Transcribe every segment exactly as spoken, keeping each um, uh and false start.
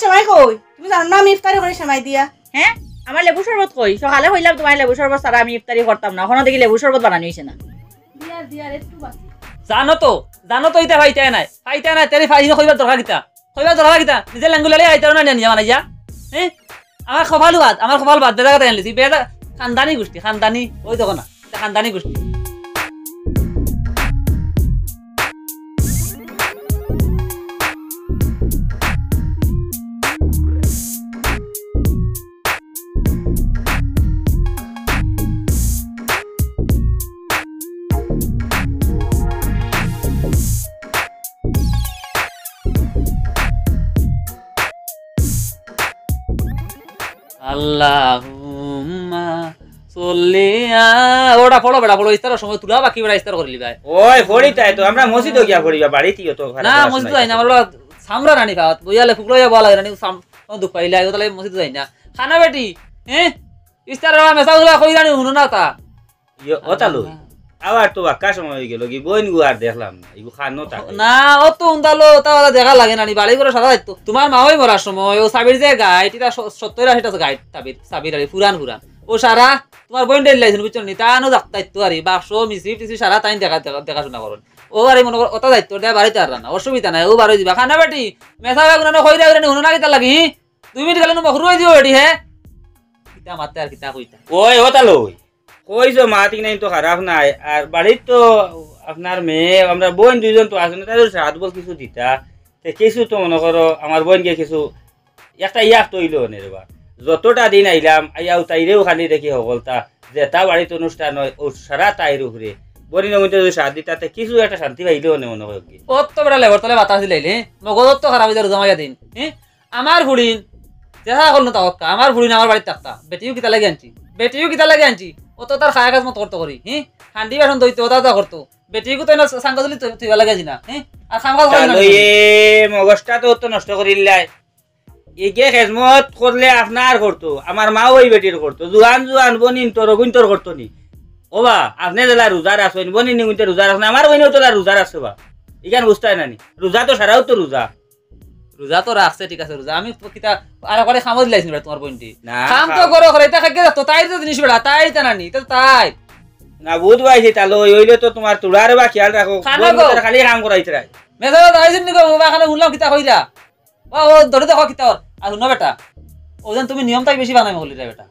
সেমাই কই? তুমি জানো না আমি ইফতারি করি সেমাই দিয়া? হ্যাঁ, আমার লেবু শরবত কই? সকালে কইলাম তোমার লেবু শরবত ছাড়া আমি ইফতারি করতাম না, অখনো দেখি লেবু শরবত বানানি অইছে না। দিয়ার, দিয়ার, একটু বাকি। জানো তো, জানো তো ইতা পাইতায় নায়, পাইতায় নায়, তেরি ফাইনো কইবার দরকার কিতা? কইবার দরকার কিতা? নিজে লেঙ্গুলালে আইতারো না নিয়া নিজে বানাইয়া। হ্যাঁ? আমার কপাল বাদ, আমার কপাল বাদ, বেজাগা তাই আনলিছি, বেজা খানদানি গোষ্ঠী, খানদানি, ওই দেখো না, ইতা খানদানি গোষ্ঠী। আল্লাহুম্মা সল্লি আ-, ওটা পড়ো বেটা, পড়ো, ইস্তারর সময় তুলা বাকি বেটা, ইস্তার করিলি ভাই। ওই, পড়ি তাই তো, আমরা মসজিদো গিয়া পড়িবা, বাড়িত ইও তো খারাপ না, পড়াশোনা মসজিদো যাই না, ইতা। আমরা ওটা সামরা রানি খাওয়াত, বইয়ালে ফুকলো ইয়া বলা লাগে না, নি সাম-, ও দুখ পাইলে, আইও তাহলে মসজিদো যাই না। খানা বেটি, হ্যাঁ? ইস্তারর মেসাবগুলা কই জানি হুনো না তা। ইয়ে, ও তালু, আল্লাহ। আবার তো বাক্কা সময় অই গেল, কি বইন গু আর দেখলাম না, ইগু খানো থাকে। না, ও তো উন্দালো, তা ওরা দেখা লাগে না নি, বাড়ি ঘর সারা দায়িত্ব। তোমার মা ওই মরার সময়, ও সাবির যে গাইট, ইটা স-, সত্তর আশিটা গাইট, সাবির, সাবির আলী, পুরান পুরান। ও সারা, তোমার বইন ডেল লাইছেন, বুঝছো নি? তা আনো দায়িত্ব আর, বাক্স, মিসি, টিসি সারা তাই দেখা, দেখা, দেখাশোনা করুন। ও আর এই মনে কর, ওটা দায়িত্ব, ওটা বাড়িতে আর না, অসুবিধা নাই, ও বারো দিবা। খানা বেটি, মেসা বেগুন আনো খইরা, ওরা নি হুনো না কিতা লাগি, হি? দুই মিনিট গেলে মখরু হয়ে দিও বেটি, হ্যাঁ? কিতা মাতে আর কিতা কইতা? ওই, ও তালু, কইছো মা, ঠিক নাই তো খারাপ নাই। আর বাড়িত তো আপনার মেয়ে, আমরা বইন দুইজন তো আছো না, তাইলে সাত বল কিছু দিতা। তে কিছু তো মনে করো, আমার বইন গিয়ে কিছু একটা ইয়াক তৈল নে রে বা। যতটা দিন আইলাম, আইয়াও তাইরেও খালি দেখি হকলতা, যেটা বাড়িত অনুষ্ঠান হয়, ও সারা তাইর উপরে। বইন নমিতে যদি সাত দিতা, তে কিছু একটা শান্তি পাইলেও নে মনে হয় কি। ও তো বেটা লেবর তলে বাতাস দিলাইলে, মগজ তো খারাপ হয়ে যাবে, জমাইয়া দিন। হ্যাঁ? আমার ফুড়িন, যেতা করলো তা হক্কা, আমার ফুড়িন আমার বাড়িত থাকতা, বেটিও কিতা লাগি আনছি, বেটিও কিতা লাগি আনছি, ও তো তার খায়া কাজ মতো করতো করি, হি? হান্ডি বাসন ধইতো, ওটা ওটা করতো, বেটিও তো না সাঙ্গা তুলি তুই, তুই লাগে না, হি? আর খাম খাজ করে না। তাহলে এ মগজটা তো, তো নষ্ট করিলাই। এগে খেজমত করলে আপনার করতো, আমার মা ওই বেটির করতো, জুয়ান জুয়ান বনিন তোর, অগুইন তোর করতো নি। ও বা, আপনি যেলা রোজা রাখছেন, বনিন নিগুইন তো রোজা রাখছেন, আমার বইনও তো রোজা রাখছে বা। ইখান বুঝতায় না নি? রোজা তো সারাও তো রোজা। রোজা তো রাখছে, ঠিক আছে, রোজা। আমি তো কিতা আর করে খামো দিলাইছি না তোমার বইনটি। না, কাম তো খাও। করো, করে, এটা খাইকে তো তাই তো জিনিস বেটা, তাই তা নানি, এটা তো তাই। না, বুধ ভাই, সেটা লই, হইলে তো তোমার তুড়ারে বা খেয়াল রাখো। খানো বইন গো। তার খালি কাম করাইতে রায়। মেজাজ তো আইছেন নি গো, বাবা, খানো শুনলাম কিতা কইলা। ও, ও, ধরে দেখো কিতা ওর। আর শুনো বেটা, ও যেন তুমি নিয়ম তাই বেশি বানাই মগলি রে বেটা।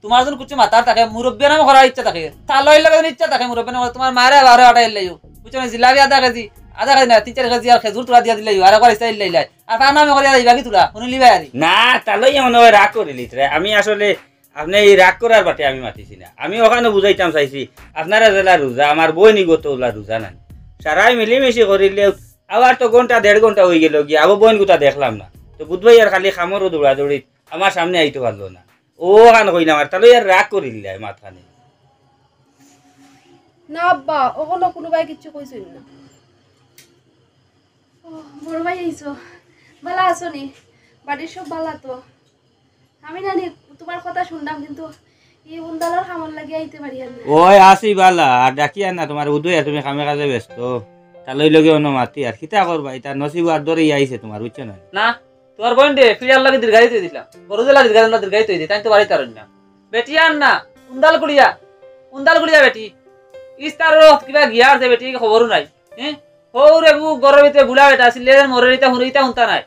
তোমার জন কুচ্ছু মাতার থাকে, মুরব্বী নামে করার ইচ্ছা থাকে, তালইর লগে ইচ্ছা থাকে, মুরব্বী নামে তোমার মারে বারো আটা ইল্লাইও, বুঝছো না? জিলাপি আধা কেজি, আধা কেজি না, তিন চার কেজি আর খেজুর তুলা দিয়া দিলাইও, আর একবার ইচ্ছা ইল্লাইলাই। আর তার নামে করিয়া যাইবা কি তুলা, শুনিলিবা আরি। না, তালই মনে হয় রাগ করিলিত রে। আমি আসলে, আপনি এই রাগ করার বাটে আমি মাতিছি না। আমি ওখানে বুঝাইতাম চাইছি, আপনারা যেলা রোজা, আমার বইন ইগো তো ওলা রোজা নাই। সারাই মিলিমিশি করিলে, আবার তো ঘন্টা দেড় ঘন্টা হয়ে গেল গিয়া, আবার বইন গুতা দেখলাম না। তো বুধ ভাই আর খালি খামরও দৌড়াদৌড়ি, আমার সামনে আইতে পারলো না। ও খান কইলাম আর, তাহলে আর রাগ করিলাই মাতখানে। না আব্বা, অখনো কোনো ভাই কিচ্ছু কইছইন না। ও, বড় ভাই আইছো, ভালা আছো নি? বাড়ির সব ভালা তো? আমি নানি তোমার কথা শুনলাম, কিন্তু এই উন্দালর কামর লাগি আইতে পারি না। ওই আছি ভালা, আর ডাকি আর না তোমার উদয়, তুমি কামে কাজে ব্যস্ত। তালই লগে অন্য মাতি আর কিতা করবা, এটা নসিব আর ধরেই আইছে তোমার, বুঝছো না? না, তোমার বইন রে, ফিরিয়ার লগে দীর্ঘায়িত হয়ে দিলাম। বড় জেলা দীর্ঘায়িত না, দীর্ঘায়িত হয়ে দিই, তাই তো বাড়িতে আর না। বেটি আর না, উন্দাল কুড়িয়া, উন্দাল কুড়িয়া বেটি। ইস্তার রথ কিবা গিয়ার যে বেটি খবরও নাই। হ্যাঁ? হৌ রে বু, গরম ভিতরে বুলা বেটা, সিলের মরে ইতা হুনে ইতা হুনতা নাই।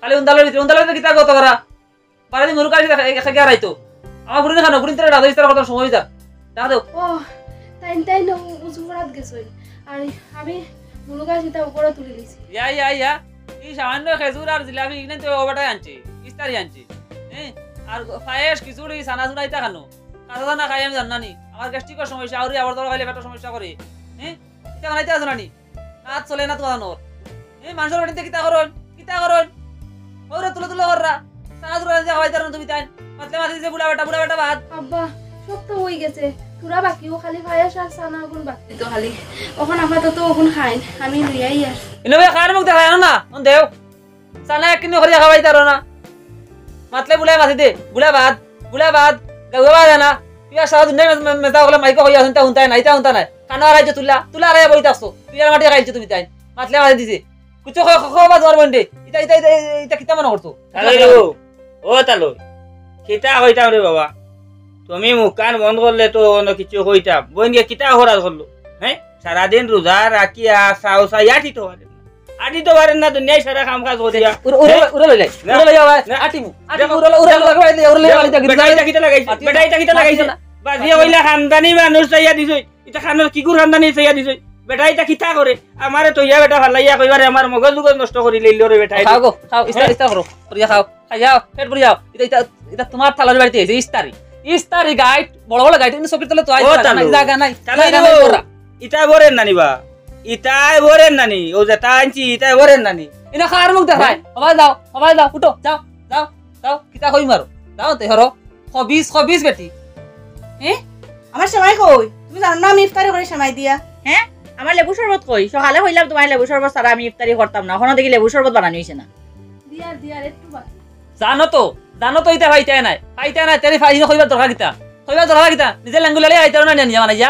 খালি উন্দালের ভিতরে, উন্দালের ভিতরে কিতা গত করা? বাড়ি মুরুকা আসি দেখা, দেখা গিয়া রাইতো। আমার বুড়ি দেখানো, বুড়ি তোরা রাজা ইস্তার কথা সময় যাক। দেখা দেও। ও, তাইন তাইন উজু করাত গেছইন। আর আমি মুরুকা আসি তা উপরে তুলে দিছি। ইয়া, ইয়া, ইয়া। এই সামান্য খেজুর আর জিলাপি ইগনে তো ও বেটায় আনছে, ইস্তারি আনছে। হ্যাঁ? আর পায়েস, খিচুড়ি, সানা সুনা ইতা খানো। কাঁচা সানা খাই আমি জানি না নি। আমার গ্যাস্ট্রিকের সমস্যা, আউরি আবার ধরা খাইলে পেটের সমস্যা করে। হ্যাঁ? ইতা বানাইতে আছে না নি? কাজ চলে না তোমার নর। এই মানুষের বাড়িতে কিতা করইন? কিতা করইন? ওরে তুলে তুলে কররা। সারা দূরে যে খাওয়াইতে পারো না তুমি তাই। মাতলে মাতি দিছে বুড়া বেটা, বুড়া বেটা বাদ। আব্বা, সব তো হয়ে গেছে। তোরা বাকি, ও খালি পায়েস আর সানা অগুন বাকি। তো খালি। অখন আপাতত অগুন খাইন। আমি লইয়াই আর। ইনো ভাই, কার মুখ দেখা জানো না? অন দেও। সানা এক কিনে করিয়া খাওয়াইতে পারো না। মাতলে বুড়া মাতি দে। বুড়া বাদ। বুড়া বাদ। গাওয়া বাদ না। তুই আর সারা দুনিয়া মে-, মে-, মেজা হলে মাইকে কইয়া হুনতা হুনতাই নাই, ইতা হুনতা নাই। কানো আড়াইছে তুলা, তুলা আড়াইয়া বই থাকছো। তুই আর মাটি খাইছো তুমি তাই। মাতলে মাতি দিছে। বুঝছো? খ-, খ-, খবা তোমার বইনরে। ইতা, ইতা, ইতা, ইতা কিতা মনে করছো? তালই রে বউ, ও তালই। কিতা কইতাম রে বাবা? তুমি মুখখান বন্ধ করলে তো অন্য কিছু কইতাম। বইন গিয়া কিতা অপরাধ করলো? হ্যাঁ? সারাদিন রোজা রাখিয়া চাও চাই আটিতো পারের না। আটিতো পারের না, দুনিয়ার সারা কাম কাজ করিয়া। উরে, উরে, হ্যাঁ? উরে লই যাই। না। উরে লই যাও, ভাই। না। আটিমু। আটিমু, দেখো, উরে লই, উরে লই, দেখো, উরে লই, উরে লই, দেখো, উরে লই, বেটা ইতা কিতা লাগাইছে? আটিমু। বেটা ইতা কিতা লাগাইছে? আটিমু না। বাজিয়ে কইলা খানদানি মানুষ চাইয়া দিছই। ইতা খানোর কিগুর খানদানি চাইয়া দিছই? বেটা ইতা কিতা করে? আমারে তো ইয়া বেটা ফালাইয়া কইবারে আমার মগজ উগজ নষ্ট করি লইল রে বেটা। খাও গো, খাও, ইস্তার, হ্যাঁ? ইস্তার করো। করিয়া খাও, খাইয়াও, পেট ভরিয়াও। ইতা, ইতা, ইতা তোমার তালইর বাড়িত আইছে, ইস্তারি। ইস্তারি গাইট, বড় বড় গাইট, কিন্তু চকির তলে তো আইছে, ও জাগা নাই, তালই। জাগা নাই, তালই জাগা রে নাই বউ। তোরা। ইতা বরের নানি বা? ইতায় বরের নানি? ও যেতা আনছি, ইতায় বরের নানি? ইনা কার মুখ দেখায়? হ্যাঁ? হবায় যাও, হবায় যাও, উঠো, যাও, যাও, যাও, কিতা কই মারো? যাও তে হরো। খবিস, খবিস বেটি। হ্যাঁ? আমার সেমাই কই? তুমি জানো না আমি ইফতারি করি সেমাই দিয়া? হ্যাঁ? আমার লেবু শরবত কই? সকালে কইলাম তোমার লেবু শরবত ছাড়া আমি ইফতারি করতাম না। অখনো দেখি লেবু শরবত বানানি অইছে না। দিয়ার, দিয়ার, একটু বাকি। জানো তো, জানো তো ইতা পাইতায় নায়। পাইতায় নায়, তেরে ফাইনো কইবার দরকার কিতা? কইবার দরকার কিতা? নিজে লাঙ্গুলালে আইতারো না নিয়া বানাইয়া।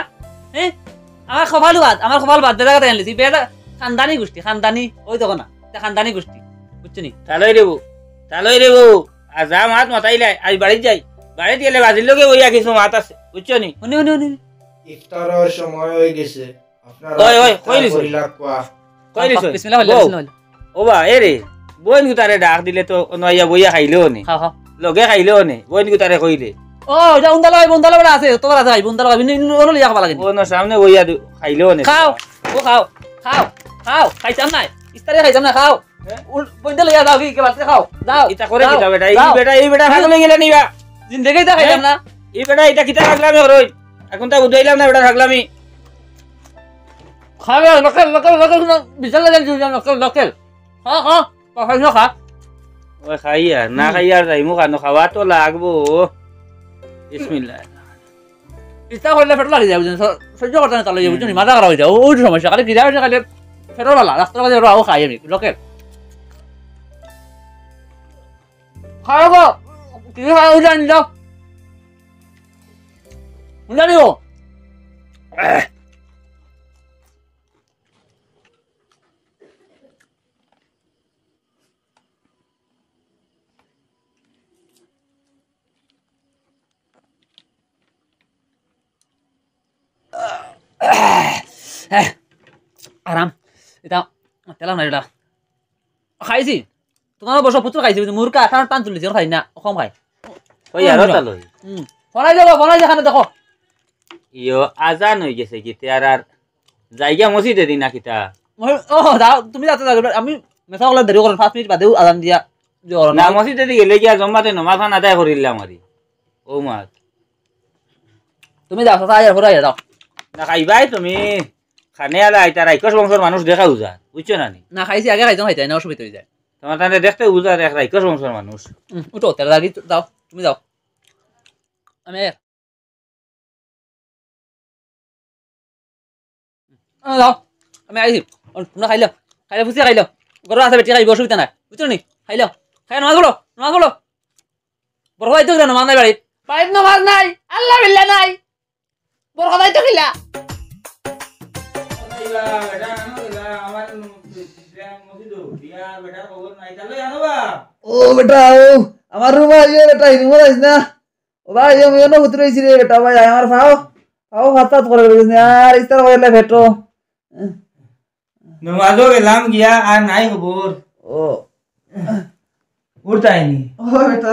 হ্যাঁ? আমার কপাল বাদ, আমার কপাল বাদ, বেজাগা তাই আনলিছি। বেজা-, খানদানি গোষ্ঠী, খানদানি, ওই দেখো না, ইতা খানদানি গোষ্ঠী। বুঝছো নি? তালই রে বউ, তালই রে বউ। আর যা মাত মাতাইলাই, আজ বাড়িত যাই। বাড়িত গেলে বাজির লগে বইয়া কিছু মাত আছে, বুঝছো নি? হুনি, হুনি, হুনি। ইফতারর সময় অই গেছে। আপনারা ওই, ওই, ইফতার কইলিস ওই। করিলা কোয়া। কইলিস ওই। বিসমিল্লাহ, বিসমিল্লাহ, বউ। বিসমিল্লাহ। ও বা, এ রে, বইন গুতারে ডাক দিলে তো অনো আইয়া বইয়া খাইলেও নে। খাও, খাও। লগে খাইলেও নে, বইন গুতারে কইলে। ও, ইটা উন্দালা ভাই, উন্দালা বেটা আছে, তোমার আছে ভাই, উন্দালা ভাই, নি, নি, ওনো লিয়া খাবা লাগে নি। অনো সামনে বইয়া দু-, খাইলেও নে। খাও, ও খাও, খাও, খাও, খাইতাম না, ইস্তারে খাইতাম না, খাও। হ্যাঁ? উল-, বইনটা লইয়া যাও, কি, কে বাড়িতে খাও, যাও, ইটা করে যাও, কিতা বেটা? এই যাও। বেটা, এই বেটা হ্যাঁ? পাগল অই গেলে নি বা? জিন্দেগি ইটা খাইতাম হ্যাঁ? না। এই বেটা, ইটা কিতা রাখলাম রে? এখন তা বুঝাইলাম না, বেটা রাখলামই। খাবে, লোকেল, লোকেল, লোকেল, না, বিশাল লাগে, লোকেল, লোকেল। খা, খা, খা, খা, খা। ওই খাই আর, না হুম। খাই আর যাইমু খানো, খাওয়া তো লাগবো। বিসমিল্লাহ। ইচ্ছা করলে পেটো লাগি যায়, বুঝছেন? স-, সহ্য করতে না, তাহলে, হুম। বুঝছেন? মাথা খারাপ অই যায়। ও, ওই সমস্যা, খালি খিদা অইছে, খালি পেটো জ্বালা, রাস্তার মাঝে আরো খাই আমি, লোকেল। খাও গো, কি খাও, ওই জানি যাও। ওই জানি গো। আরাম। ইটা তেলা নাই ইটা। খাইছি। তোমার বসো পুতুল খাইছি, বুঝছো? মুরগা টান টান তুলিছে, খাই না, কম খাই। ওই আরো হুম। তালই। হুম। ফোনাই যাবো, ফোনাই যেখানে দেখো। ইয়ো, আজান অই গেছে কি, তে আর, আর যাইগা মসজিদে দি না কিতা? মসজিদ, ও, যাও, তুমি যাতে যাও, আমি মেসা হলে দেরি করো, পাঁচ মিনিট বাদেও আজান দিয়া, জোহর না, নামাজ। মসজিদে দি গেলে গিয়া জমাতে নমাজ খান আদায় করিলাম আরি। ও মাত। তুমি যাও, চাচা, আইয়া, ঘুরে আইয়া যাও। না খাইবাই তুমি, খানে আলা আইতা, রাইকস বংশর মানুষ দেখা উজার, বুঝছো না নি? না খাইছি, আগে খাইতাম, খাইতাই না, অসুবিধা অই যায়। তোমার তাহলে দেখতে উজার এক রাইকস বংশর মানুষ। হুম, উঠো, তেল লাগি যাও, তুমি যাও। আমি আইয়া। আহ, যাও, আমি আইছি। অ, তোমরা খাইলাও, খাইলাও, ফুসি খাইলাও। ঘরো আছে বেটি খাইবো, অসুবিধা নাই, বুঝছো নি? খাইলাও, খাই নমাজ পড়ো, নমাজ পড়ো। বড় ভাই তো গেলে নমাজ নাই বাড়িত। বাড়িত নমাজ নাই, আল্লাহ বিল্লাহ নাই। বড় ভাই তো কিলা? ও বেটা, ও, আমার রুমে আইও বেটা, এই রুমে আইস না। ও ভাই, আমি অনো হুতরে আইছি রে বেটা, ভাই, আমার পাও, পাও হাত হাত করে গেছে, আর ইস্তার করে পেটো। নমাজও গেলাম গিয়া, আর নাই খবর। ও। উঠতায়নি। ও বেটা,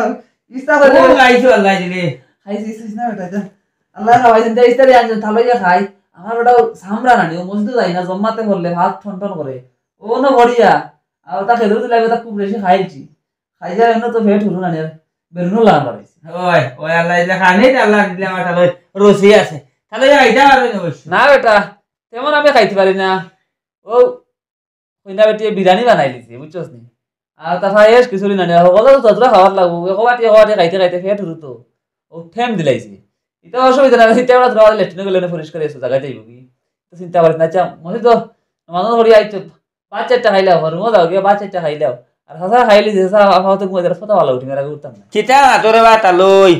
ইস্তার করে ও, খাইছো আল্লাহ দিলে। খাইছি, খাইছিস না বেটা, যা। আল্লাহ খাওয়াইছেন, যা ইস্তারে আনছেন, থালাইয়া খাই। আমার বেটা ও সামরা নানি, ও মসজিদে যায় না, জম্মাতে পড়লে ভাত ঠন ঠন করে। ও না বড়িয়া, আর তা খেজুর দিলাই, তা খুব বেশি খাইলছি। খাইয়া এনে তো পেট হুরু নানি, আর বেরুনো লাগান বাড়াইছে। ওই, ওই আল্লাহ দিলে খানি, আল্লাহ দিলে আমার তাহলে রসি আছে। তাহলে এই আইডিয়া আর অইলো অবশ্য। না বেটা, তেমন আমি খাইতে পারি না। ও, কইনা বেটিয়ে বিরিয়ানি বানাই দিছে, বুঝছস নি? আর তা পায়েস খিচুড়ি নানি, আর হকলতা তো যতটা খাওয়ার লাগবো, এক বাটি, এক বাটি খাইতে খাইতে পেট হুরু তো। ও ঠেম দিলাইছে। ইতা অসুবিধা নাই, ইতা আমরা ধরা লেট্রিনে গেলে না পরিষ্কার আছে, জায়গায় যাইবো কি? তো চিন্তা করিস না, আচ্ছা, মনে তো মানুষ করি আইছো, ভাত চাইরটা খাইলাও, রুমো যাও গিয়া ভাত চাইরটা খাইলাও। আর হাছা খাইলি যে হাছা আপাতত ঘুমাই যারা ফতা ভালা উঠি, মেরা উঠতাম না। কিতা তোরে বা তালই?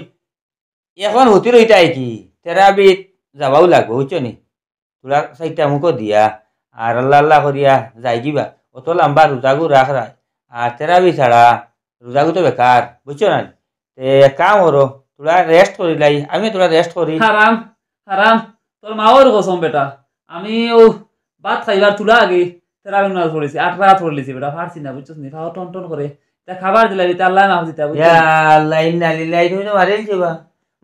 এখন হুতি রইতায় কি? তেরাবিত যাবাও লাগবো, বুঝছো নি? তোরা চাইরটা মুখো দিয়া, আর আল্লাহ আল্লাহ করিয়া যাই দিবা। অত লম্বা রোজাগু রাখরায়, আর তেরাবি ছাড়া রোজাগু তো বেকার, বুঝছো না? তে এক কাম করো, থুড়া রেস্ট করিলাই, আমি থুড়া রেস্ট করি। হারাম, হারাম, তোর মাওর কসম বেটা, আমি অউ ভাত খাইবার থুড়া আগে তেরাবি নামাজ পড়ছি, আট রাকাত পড়লিছি বেটা, পারছি না, বুঝছস নি? পাও টন টন করে, ইতা খাবার দিলা, ইতা আল্লায় মাফ দিতা, বুঝছস নি? ইয়া আল্লাহ, ইন্না লিল্লাহি, তুমি তো মারিলছো বা,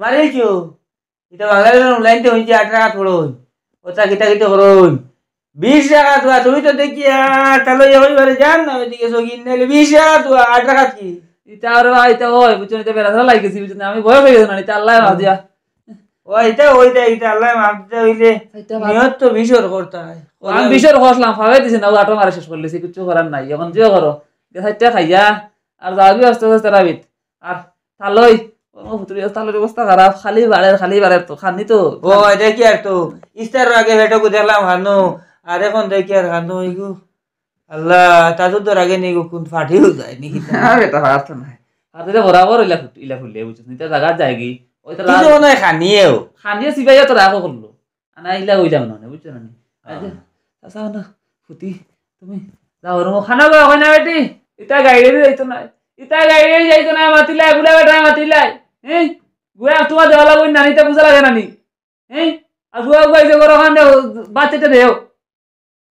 মারিলছো। ইতা বাংলাদেশর অনলাইনতে হুনছি আট রাকাত পড়ইন, অতা কিতা কিতা করইন, বিশ রাকাত বা, তুমি তো দেখি আর তাহলে একেবারে জাহান্নামে দিকে সগি, ইন্না লিল্লাহি, বিশ রাকাত বা, আট রাকাত কি? ইতা আর বা, ইতা অয়, বুঝছো নি? ইতা বেড়া ধরা লাগি গেছি, বুঝছো নি? আমি বয়স অই গেছে না, ইতা আল্লায় মাফ দিয়া। ও, ইতা, ওইটা, ইতা আল্লায় মাফ দিতা অইলে চাইরটা ভাত। নিয়ত তো বিশর করতা অয়। আমি বিশর করলাম, ফাওয়ে দিছে না, অউ আটো মারে শেষ করিলিছি, কিচ্ছু করার নাই। অখন যে করো, যে চাইরটা খাইয়া, আর যাওগি আস্তে আস্তে তেরাবিত। আর তালই, ও হুতুরি, তালইর অবস্থা খারাপ, খালি বাড়ের, খালি বাড়ের তো, খানি তো। ও, ইতা কি আর তো, ইফতারর আগে পেটো দেখলাম খানো, আর অখন দেখি আর খানো, ইগু। আল্লাহ, তাজুদ্দর আগে নিগু কোন ফাটিও যায় নি কিতা? আরে, তা ফাটতো না। আর ইতা বরাবর ইলা ফুট-, ইলা ফুললে, বুঝছস নি? ইতা জাগাত যায়গি, ওই তো কিন্তু রাগ মনে হয় খানিয়েও। খানিয়ে সিবাইয়া তো রাগও করলো। আনা ইলা অইলাম না, বুঝছো না নি? আচ্ছা, হ্যাঁ। চাচা, না, ফুতি, তুমি যাও, রুমো খানা দাও, হয় না বেটি? ইতা গাড়ি যাইতো না, ইতা গাড়ি যাইতো না, মাতিলাই, বুড়া বেটা মাতিলাই। হ্যাঁ? গুয়া তোমার দেওয়া লাগবে না, নিতে বুঝা লাগে না নি? হ্যাঁ? আর গুয়া গুয়া যে করো, ওখানে বাচ্চাটা দেও।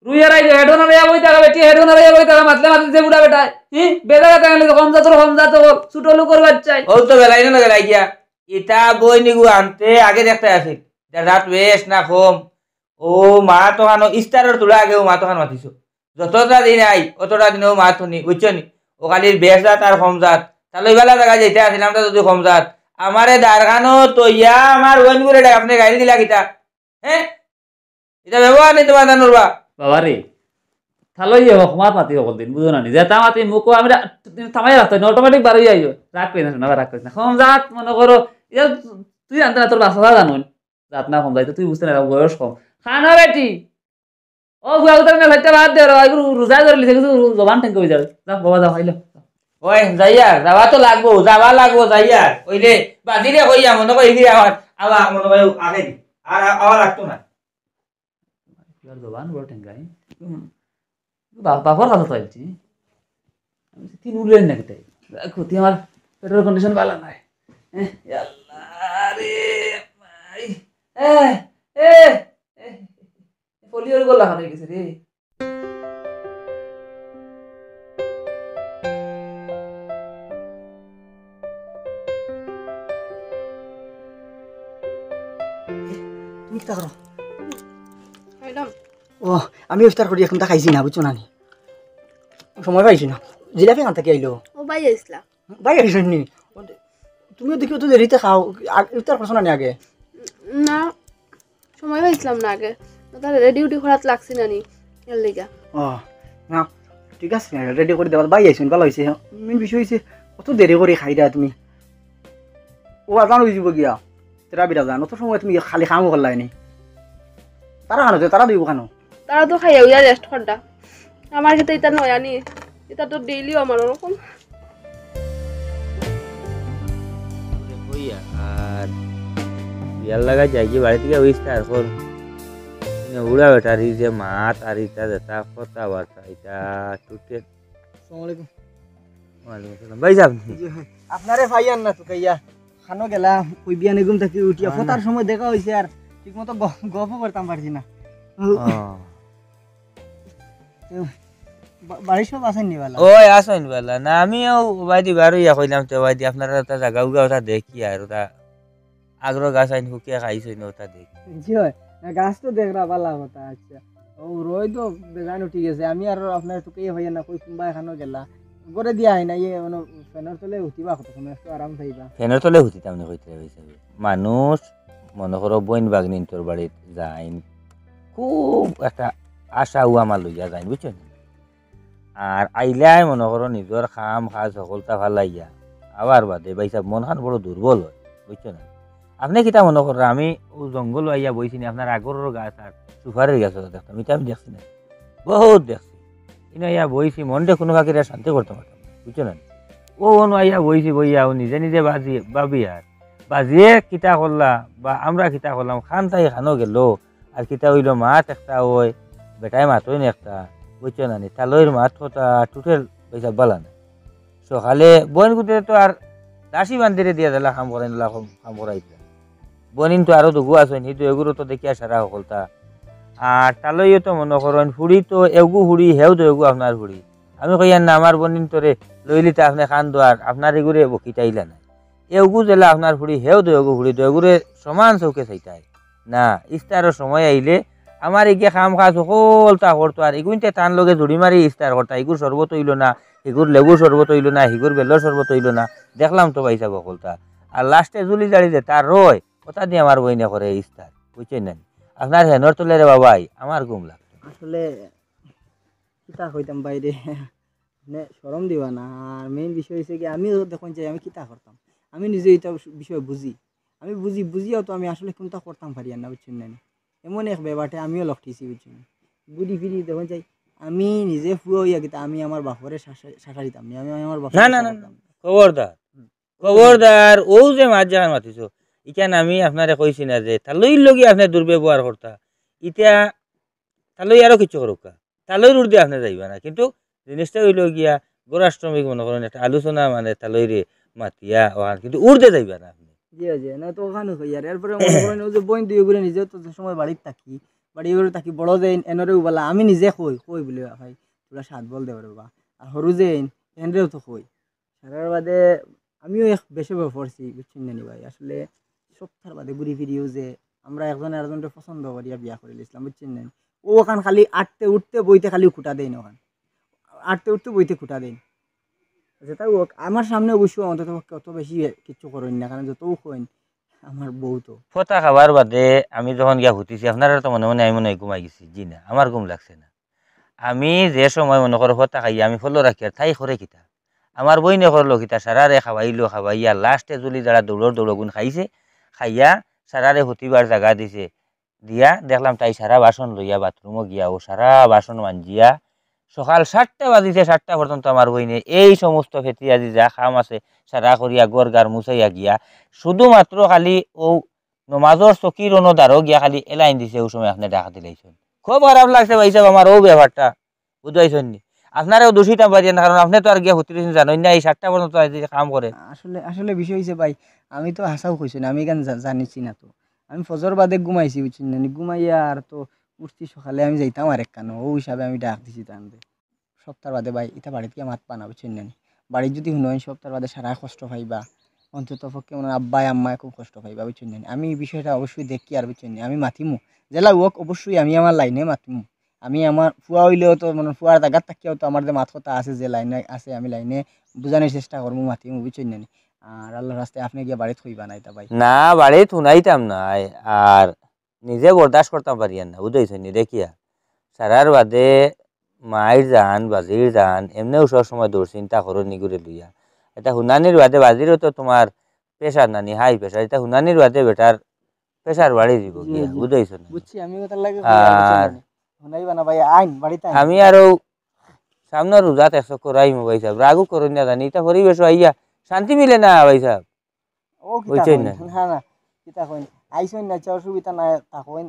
রুইয়ার আইজো হেডো না রইয়া বই থাকা বেটি, হেডো না রইয়া বই থাকা, মাতলে মাতলে যে বুড়া বেটায়। হি, বেটা বেটা গেলে কম জাতর, কম জাতর, ছোট লোকর বাচ্চায়। ও তো বেলাই না, বেলাই গিয়া। ইতা বই নিগু আনতে আগে দেখতে আছিল। ইতা জাত বেশ না কম। ও মা তো খানো ইস্তারর তুলা আগে ও মা তো খানো মাতিছো। যতটা দিন আই, অতটা দিন ও মা তো নি, বুঝছো নি? ও খালি বেশ জাত আর কম জাত। তাহলে ওই বেলা জায়গা যাইতে আছিল, আমরা যদি কম জাত। আমারে দারখানো তো ইয়া আমার ওয়াইন করে ডাক, আপনি গাইল দিলা কিতা? হ্যাঁ? ইতা ব্যবহার নি তোমার জানোর বা? বাবা রে, তাহলে ইয়ে হকমাত মাতি হকল দিন, বুঝো না নি? যেটা মাতি মুখো আমি রা-, তুমি থামাই রাখতে না, অটোমেটিক বার হইয়া আইও। রাগ করিস না, শোনা, রাগ করিস না। কম জাত মনে করো, ইয়া তুই জানতে না, তোর বাসা জানো নি? জাত না কম যাইতো, তুই বুঝতে না, বয়স কম। খানা বেটি। ও, বুয়া উতার না, ভাইটা বাদ দে, রে, এগুলো রোজা ধরলি, সেগুলো জবান ঠেঙ্গে হয়ে যাবে। যা, বাবা, যা, হইলো। ওই, যাইয়ার, যাওয়া তো লাগবো, যাওয়া লাগবো, যাইয়ার। ওই রে, বাজিরে কইয়া, মনে কই, এগিয়ে আবার, আবার, মনে কই, আগে দি। আর আ-, আবার লাগতো না। ইয়ার জবান বড় ঠেঙ্গাই। হুম। বা-, বাপর কথা তো আইছি। আমি তিন উড়লেন নাকি তাই? দেখো, তুই আমার পেটের কন্ডিশন ভালো নাই। এ, আল্লাহ রে, ভাই। এ, এ, এ, পোলিওর গোলা হয়ে গেছে রে। তুমি কিতা করো? খাইলাম। ও, আমি ইফতার করি, এখন তা খাইছি না, বুঝছো না নি? সময় পাইছি না। জিলাপি খান থাকি আইলো। ও ভাই আইসলা। ভাই আইসেন নি? তুমিও দেখি অত দেরিতে খাও, আ-, ইফতার করছো না নি আগে? না, সময় পাইছিলাম না আগে। তাহলে রেডি উডি করাত লাগছি না নি, এর লিগা। ও, না, ঠিক আছে, রেডি করে দেওয়া, ভাই আইসেন, ভালো হইছে। মেন বিষয় হইছে, অত দেরি করে খাই দেয় তুমি। ও আজান হয়ে যাব গিয়া, তেরা বিরা জান, অত সময় তুমি খালি খামো করলাই নি। তারা খানো, তারা দিব খানো। তারা তো খাইয়া উইয়া রেস্ট করডা। আমার কিতা ইতা নয়া নি, ইতা তো ডেইলিও আমার ওরকম। কইয়া আর বিয়ার লাগা যাই কি বাড়ি থেকে ইফতার কর। মানে বুড়া বেটারি যে মাত আর ইতা যেটা কথাবার্তা, ইতা টুটে। আসসালামু আলাইকুম। ওয়ালাইকুম আসসালাম। ভাই সাহেব। জি ভাই। আপনারে পাইয়ার না তুকাইয়া। খানো গেলা, কই বিয়ানে ঘুম থাকি উঠিয়া, হ্যাঁ, ফতার না। সময় দেখা হইছে আর ঠিকমতো গ-, গপও করতাম পারছি না। ও। তো, বা-, বাড়ির সব আছেন নি বালা? ওই আছেন বালা। না, আমিও ওবায়দি বার হইয়া কইলাম তো ওবায়দি আপনারা ওটা জাগা উগা ওটা দেখি আর ওটা আগ্রো গাছ আইন হুকিয়া খাইছইন ওটা দেখি। জি হয়। না, গাছ তো দেখরা বালা কথা, আচ্ছা। ও রই তো বেজান উঠি গেছে। আমি আর আপনার তুকাইয়া পাইয়ার না, কই কুম্বা এখানো গেলা। ঘরে দিয়া আই না, ইয়ে, মানে, ফ্যানের তলে উঠিবা কত সময়, একটু আরাম পাইবা। ফ্যানের তলে উঠিতাম না কইতে ভাই সাহেব। মানুষ মনে করো বইন বাগনিন তোর বাড়িত যাইন, খুব একটা আশা উয়ামা লইয়া যাইন, বুঝছো নি? আর আইলাই মনে করো নিজর কাম কাজ হকলতা ফালাইয়া, আবার বাদে ভাই সাহেব মন খান বড় দুর্বল হয়, বুঝছো না? আপনি কিতা মনে কররা, আমি ও জঙ্গল আইয়া বইছি নি, আপনার আগরর গাছ আর সুপারির গাছ দেখতাম, ইটা আমি দেখছি না, বহুত দেখছি। ইনো আইয়া বইছি, মনটা কোনো ফাঁকিরে শান্তি করতে পারতাম না, বুঝছো না? ও অনু আইয়া বইছি, বইয়া ও নিজে নিজে বাজি, ভাবি আর বাজিয়ে কিতা করলা বা আমরা কিতা করলাম, খান তাই খানো গেল, আর কিতা হইল, মাত একটা হয়, বেটায় মাতইন একটা। বুঝছো না নি? তালইর মাত কথা টুটেল পয়সা বালা না। সকালে বইন গুতে তো আর দাসী বান্দিরে দিয়া দিলা কাম করাইন, দিলা কাম, কাম করাইতা। বইন তো আরো দুগু আছইন, হি দুইগুরে তো দেখিয়া সারা হকলতা। আর তালইও তো মনো করইন, ফুড়ি তো এগু ফুড়ি, হেও তো এগু আপনার ফুড়ি। আমি কইয়ার না, আমার বইন তোরে লইলিতা আপনে কান দোয়ার, আপনার এগুরে বকিতাইলা না। এগু যেলা আপনার ফুড়ি, হেও দুইগু ফুড়ি, দুইগুরে সমান চউখে চাইতায়। না, ইস্তারর সময় আইলে আমার ইগে কাম কাজ হকলতা করতো, আর ইগুইন্তে তান লগে জুড়ি মারি ইস্তার করতা, ইগুর শরবত অইলো না, হিগুর লেবুর শরবত অইলো না, হিগুর বেলর শরবত অইলো না, দেখলাম তো ভাইসাব হকলতা। আর লাস্টে জুলি জালি যেতা রয়, ওটা দি আমার বইনে করে ইস্তার, বুঝছইন না নি? আপনার হেনর তলে রে বাবাই, আমার ঘুম লাগতো। আসলে কিতা কইতাম ভাইরে, মানে শরম দিবা না। আর মেইন বিষয় অইছে কি, আমিও দেখইন চাই আমি কিতা করতাম, আমি নিজে ইতা বিষয় বুঝি, আমি বুঝি, বুঝিয়াও তো আমি আসলে কুনতা করতাম পারিয়ার না, বুঝছইন না নি? এমন এক বেবাটে আমিও লটকিছি, বুঝছইন নি? ঘুরি ফিরি দেখইন চাই, আমি নিজে ফুয়া অইয়া কিতা আমি আমার বাপরে শাসা-, শাসাইতাম নি, আমি আমার বাপরে না, না, না, শাসাইতাম না। খবরদার, খবরদার, অউ যে মাত যেখান মাতিছো, ইখান আমি আপনারে কইছি না যে তালইর লগে আপনে দুর্ব্যবহার করতা, ইতা তালই আরো কিচ্ছু করুক্কা, তালইর উর্দে আপনে যাইবা না, কিন্তু জিনিসটা অইলো গিয়া গোড়া শ্রমিক মনো করইন একটা আলোচনা মানে তালইরে মাতিয়া ওখান, কিন্তু উর্দে যাইবা না আপনে। জি, জি, না তো ওখানে কই আর। এরপরে মনো করইন অউ যে বইন দুইগুরে নিজে তো যে সময় বাড়িত থাকি, বাড়িত থাকি বড় যে এনরেও বালা, আমি নিজে কই, কই বুলে, "ভাই, তোরা সাত বল দে রে বাবা।" আর হরু যে এন-, এনরেও তো কই। সারার বাদে আমিও এক বেশে পড়ছি, বুঝছইন না নি ভাই? আসলে সপ্তাহর বাদে ঘুরি ফিরিও যে আমরা একজন আরেকজনরে পছন্দ করিয়া বিয়া করিলিছলাম, বুঝছইন না নি? ও ওখান খালি আটতে উঠতে বইতে খালি খুঁটা দেইন ওখান। আটতে উঠতে বইতে খুঁটা দেইন। যেটা হোক, আমার সামনে অবশ্য অন্তত পক্ষে অত বেশি কিচ্ছু করইন না, কারণ যতও কইন, আমার বউ তো। ফতা খাবার বাদে আমি যখন গিয়া হুতিছি, আপনারা তো মনে মনে আমি মনে হয় ঘুমাই গেছি। জি না, আমার ঘুম লাগছে না। আমি যে সময় মনে করো ফতা খাইয়া আমি ফলো রাখি, আর তাই করে কিতা? আমার বইনে করলো কিতা, সারারে খাওয়াইলো, খাওয়াইয়া লাস্টে জুলি যারা দৌড়র দৌড়গুন খাইছে, খাইয়া সারারে হুতিবার জাগা দিছে। দিয়া দেখলাম তাই সারা বাসন লইয়া বাথরুমো গিয়া ও সারা বাসন মাঞ্জিয়া সকাল সাতটা বাজিছে, সাতটা পর্যন্ত আমার বইনে এই সমস্ত ফেতিয়াজি যা কাম আছে সারা করিয়া ঘর গার মুছাইয়া গিয়া শুধুমাত্র খালি ও নমাজর চকির অনো দারো গিয়া খালি এলাইন দিছে, ও সময় আপনে ডাক দিলাইছইন। খুব খারাপ লাগছে ভাইসাব আমার ও ব্যাপারটা, বুঝাইছইন নি? আপনারেও দোষিতাম পারিয়ার না, কারণ আপনে তো আর গিয়া হুতিরিছইন জানইন না, এই সাতটা পর্যন্ত আইজ কাম করে। আসলে, আসলে বিষয় অইছে ভাই, আমি তো হাছাউ কইছি না, আমি ইখান জা-, জানিছি না তো। আমি ফজর বাদে ঘুমাইছি, বুঝছইন না নি? ঘুমাইয়া আর তো উঠছি সকালে, আমি যাইতাম আরেক কানো, অউ হিসাবে আমি ডাক দিছি তানরে। সপ্তাহর বাদে ভাই, ইতা বাড়িত গিয়া মাতবা না, বুঝছইন না নি? বাড়িত যুদি হুনইন, সপ্তাহর বাদে সারায় কষ্ট পাইবা। অন্তত পক্ষে মনে হয় আব্বায় আম্মায় খুব কষ্ট পাইবা, বুঝছইন না নি? আমি এই বিষয়টা অবশ্যই দেখিয়ার, বুঝছইন না নি? আমি মাতিমু। যেলা হোক, অবশ্যই আমি আমার লাইনে মাতিমু। আমি আমার ফুয়া অইলেও তো, মানে, ফুয়ার জাগাত থাকিয়াও তো আমার যে মাত কথা আছে, যে লাইনে আছে, আমি লাইনে বুঝানির চেষ্টা করমু, মাতিমু, বুঝছইন না নি? আর আল্লাহর রাস্তায় আপনে গিয়া বাড়িত কইবা না ইতা ভাই। না, বাড়িত হুনাইতাম না। আর নিজে বরদাস্ত করতাম পারিয়ার না, বুঝাইছইন নি? দেখিয়া সারার বাদে মাইর জান, বাজির জান, এমনেও সব সময় দুশ্চিন্তা করইন ইগুরে লইয়া। ইতা হুনানির বাদে বাজিরও তো তুমার pressure নানি, high pressure। ইতা হুনানির বাদে বেটার pressure বাড়ি যিবো জি, গিয়া, জি। বুঝাইছো না? বুঝছি, আমি ওটার লাগে আর হুনাইবা না ভাই, আইন, বাড়িত আইন। আমি আরো সামনে রোজাত এক চক্কর আইমু ভাইসাব, রাগও করইন না জানি, ইতা পরিবেশো আইয়া শান্তি মিলে না ভাইসাব। ও, কিতা বুঝছইন কইন? না? না, না, কিতা কইন? আইছইন না, আচ্ছা, অসুবিধা নাই, থাকইন,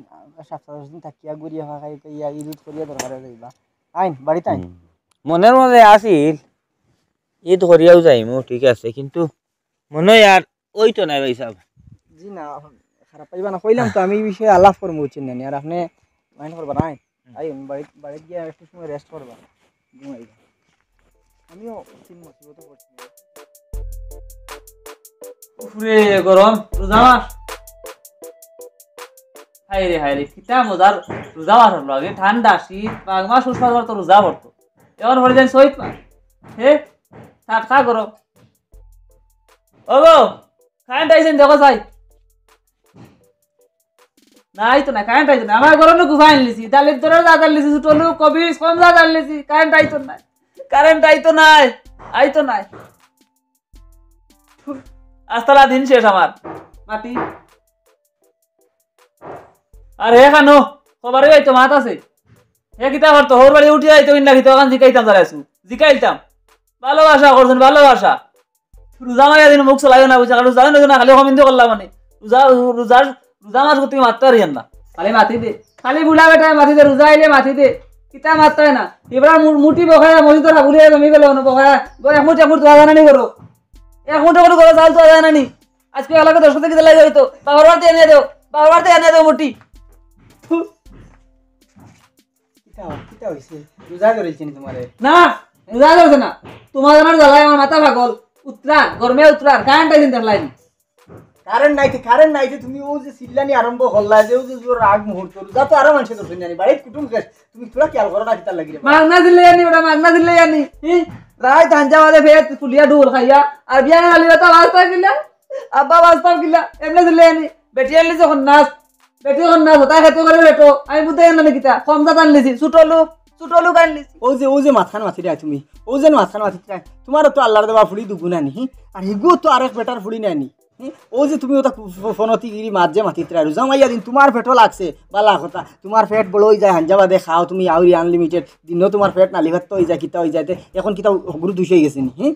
সপ্তাহ দশ দিন থাকিয়া, ঘুরিয়া ফাঁকাই কইয়া, ঈদ উদ করিয়া দরকারে যাইবা। আইন, বাড়িত আইন। হুম। মনের মাঝে আছিল, ঈদ করিয়াও যাইমু, ঠিক আছে, কিন্তু মনে হয় আর ওই তো নাই ভাইসাব। জি না, খারাপ পাইবা না, কইলাম তো আমি এই বিষয়ে আলাপ করমু, বুঝছইন না নি? আর আপনে mind করবা না, আইন। হুম। আইন, বাড়িত, বাড়িত গিয়া একটু সময় rest করবা, ঘুমাইবা। আমিও তিন মুসিবতে পড়ছি। উফরে, গরম, রোজা মাস। হায় রে, হায় রে, কিতা মজার রোজা মাস অইলো। আগে ঠান্ডা, শীত, মাঘ মাস, পৌষ মাস তো রোজা পড়তো। এখন পড়ি যাইন চৈত মাস। হে, টাটকা গরম। ও গো, current আইছে নি দেখো চাই। নাই তো না, current আইতো না। আমার ঘরো নু গুফা আনলিছি, ডালির দরে যা ডাললিছি, ছোট লোক, কবির, কম যা ডাললিছি, current আইতো না। Current আইতো নাই, আইতো নাই। আস্তালা দিন শেষ আমার। মাটি। আর হে খানো, খবরে ভাই তো মাত আছে। হে কিতা করতো, হউর বাড়ি উঠিয়া আইতো, ইন্না কিতা ওখান জিকাইতাম দাঁড়াইছু। জিকাইতাম। ভালোবাসা করছইন, ভালোবাসা। রোজা মারিয়া দিন মুখ চলাইও না, বুঝা? রোজা দিন না, খালি কমিন্দি করলাম মানে। রোজা, রোজার, রোজা মাস তুমি মাততে পারিয়ার না। খালি মাতি দে। খালি বুড়া বেটায় মাতি দে, রোজা আইলে মাতি দে। কিতা মাততায় না? এবার মুটি বখায়া মসজিদর হাবুলিয়া জমি গেল, বখায়া গো এক মুঠ এক মুঠ তোলা জানানি করো, এক মুঠ করে গরো চাল তোলা জানানি। আজকে এলাকা দশ টাকা দিতে লাগে হয়তো, বাবার বাড়িতে এনে দেও, বাবার বাড়িতে এনে দেও মুটি। থু। কিতা, কিতা হইছে? রোজা ধরেছে নি তোমারে? না, রোজা ধরেছে না। তোমার আমার জ্বালায় আমার মাথা পাগল। উতরার, গরমে উতরার, কারেন্ট আইছেন দেখলাইনি। কারেন্ট নাই তে, কারেন্ট নাই তে তুমি ও যে চিল্লানি আরম্ভ করলা, যে ও যে জোর আগ মুহূর্ত, রোজা তো আরো মানুষে ধরছেন জানি, বাড়িত কুটুম শেষ, তুমি তোরা খেয়াল করো না কিতার লাগি রে বা? মাগনা চিল্লাই আনি, ওটা মাগনা চিল্লাই আনি। হি? রাইত হাঞ্জা বাদে ফের ফুলিয়া ডুল খাইয়া, আর বিয়ানে আলি বেটা বাস্তা কিলা, আব্বা বাস্তা কিলা, এমনি চিল্লাই আনি। বেটি আনলি যখন নাচ, বেটি যখন নাচ, তাই খেতে করে বেটো, আমি বুঝতে গেলাম না কিতা, কম জাত আনলিছি, ছোট লোক, ছোট লোক আনলিছি। ও যে, ও যে মাথান মাতি রায় তুমি, ও যে মাথান মাতি রায়, তোমার তো আল্লাহর দেওয়া ফুড়ি দুগুণ আনি, হি? আর হিগু তো আরেক বেটার ফুড়ি নানি। হুম? ও যে তুমি ওটা ফ-, ফ-, ফোনতি গিরি মাঝে মাতিত্রা, রোজা মাইয়া দিন তোমার পেটও লাগছে, বালা কথা, তোমার পেট বড় হয়ে যায়, হাঞ্জা বাদে খাও তুমি আউরি আনলিমিটেড, দিনও তোমার পেট নালি ভাত হয়ে যায়, কিতা হয়ে যায়, তে এখন কিতা হগুরু দুষ হয়ে গেছে নি, হ্যাঁ?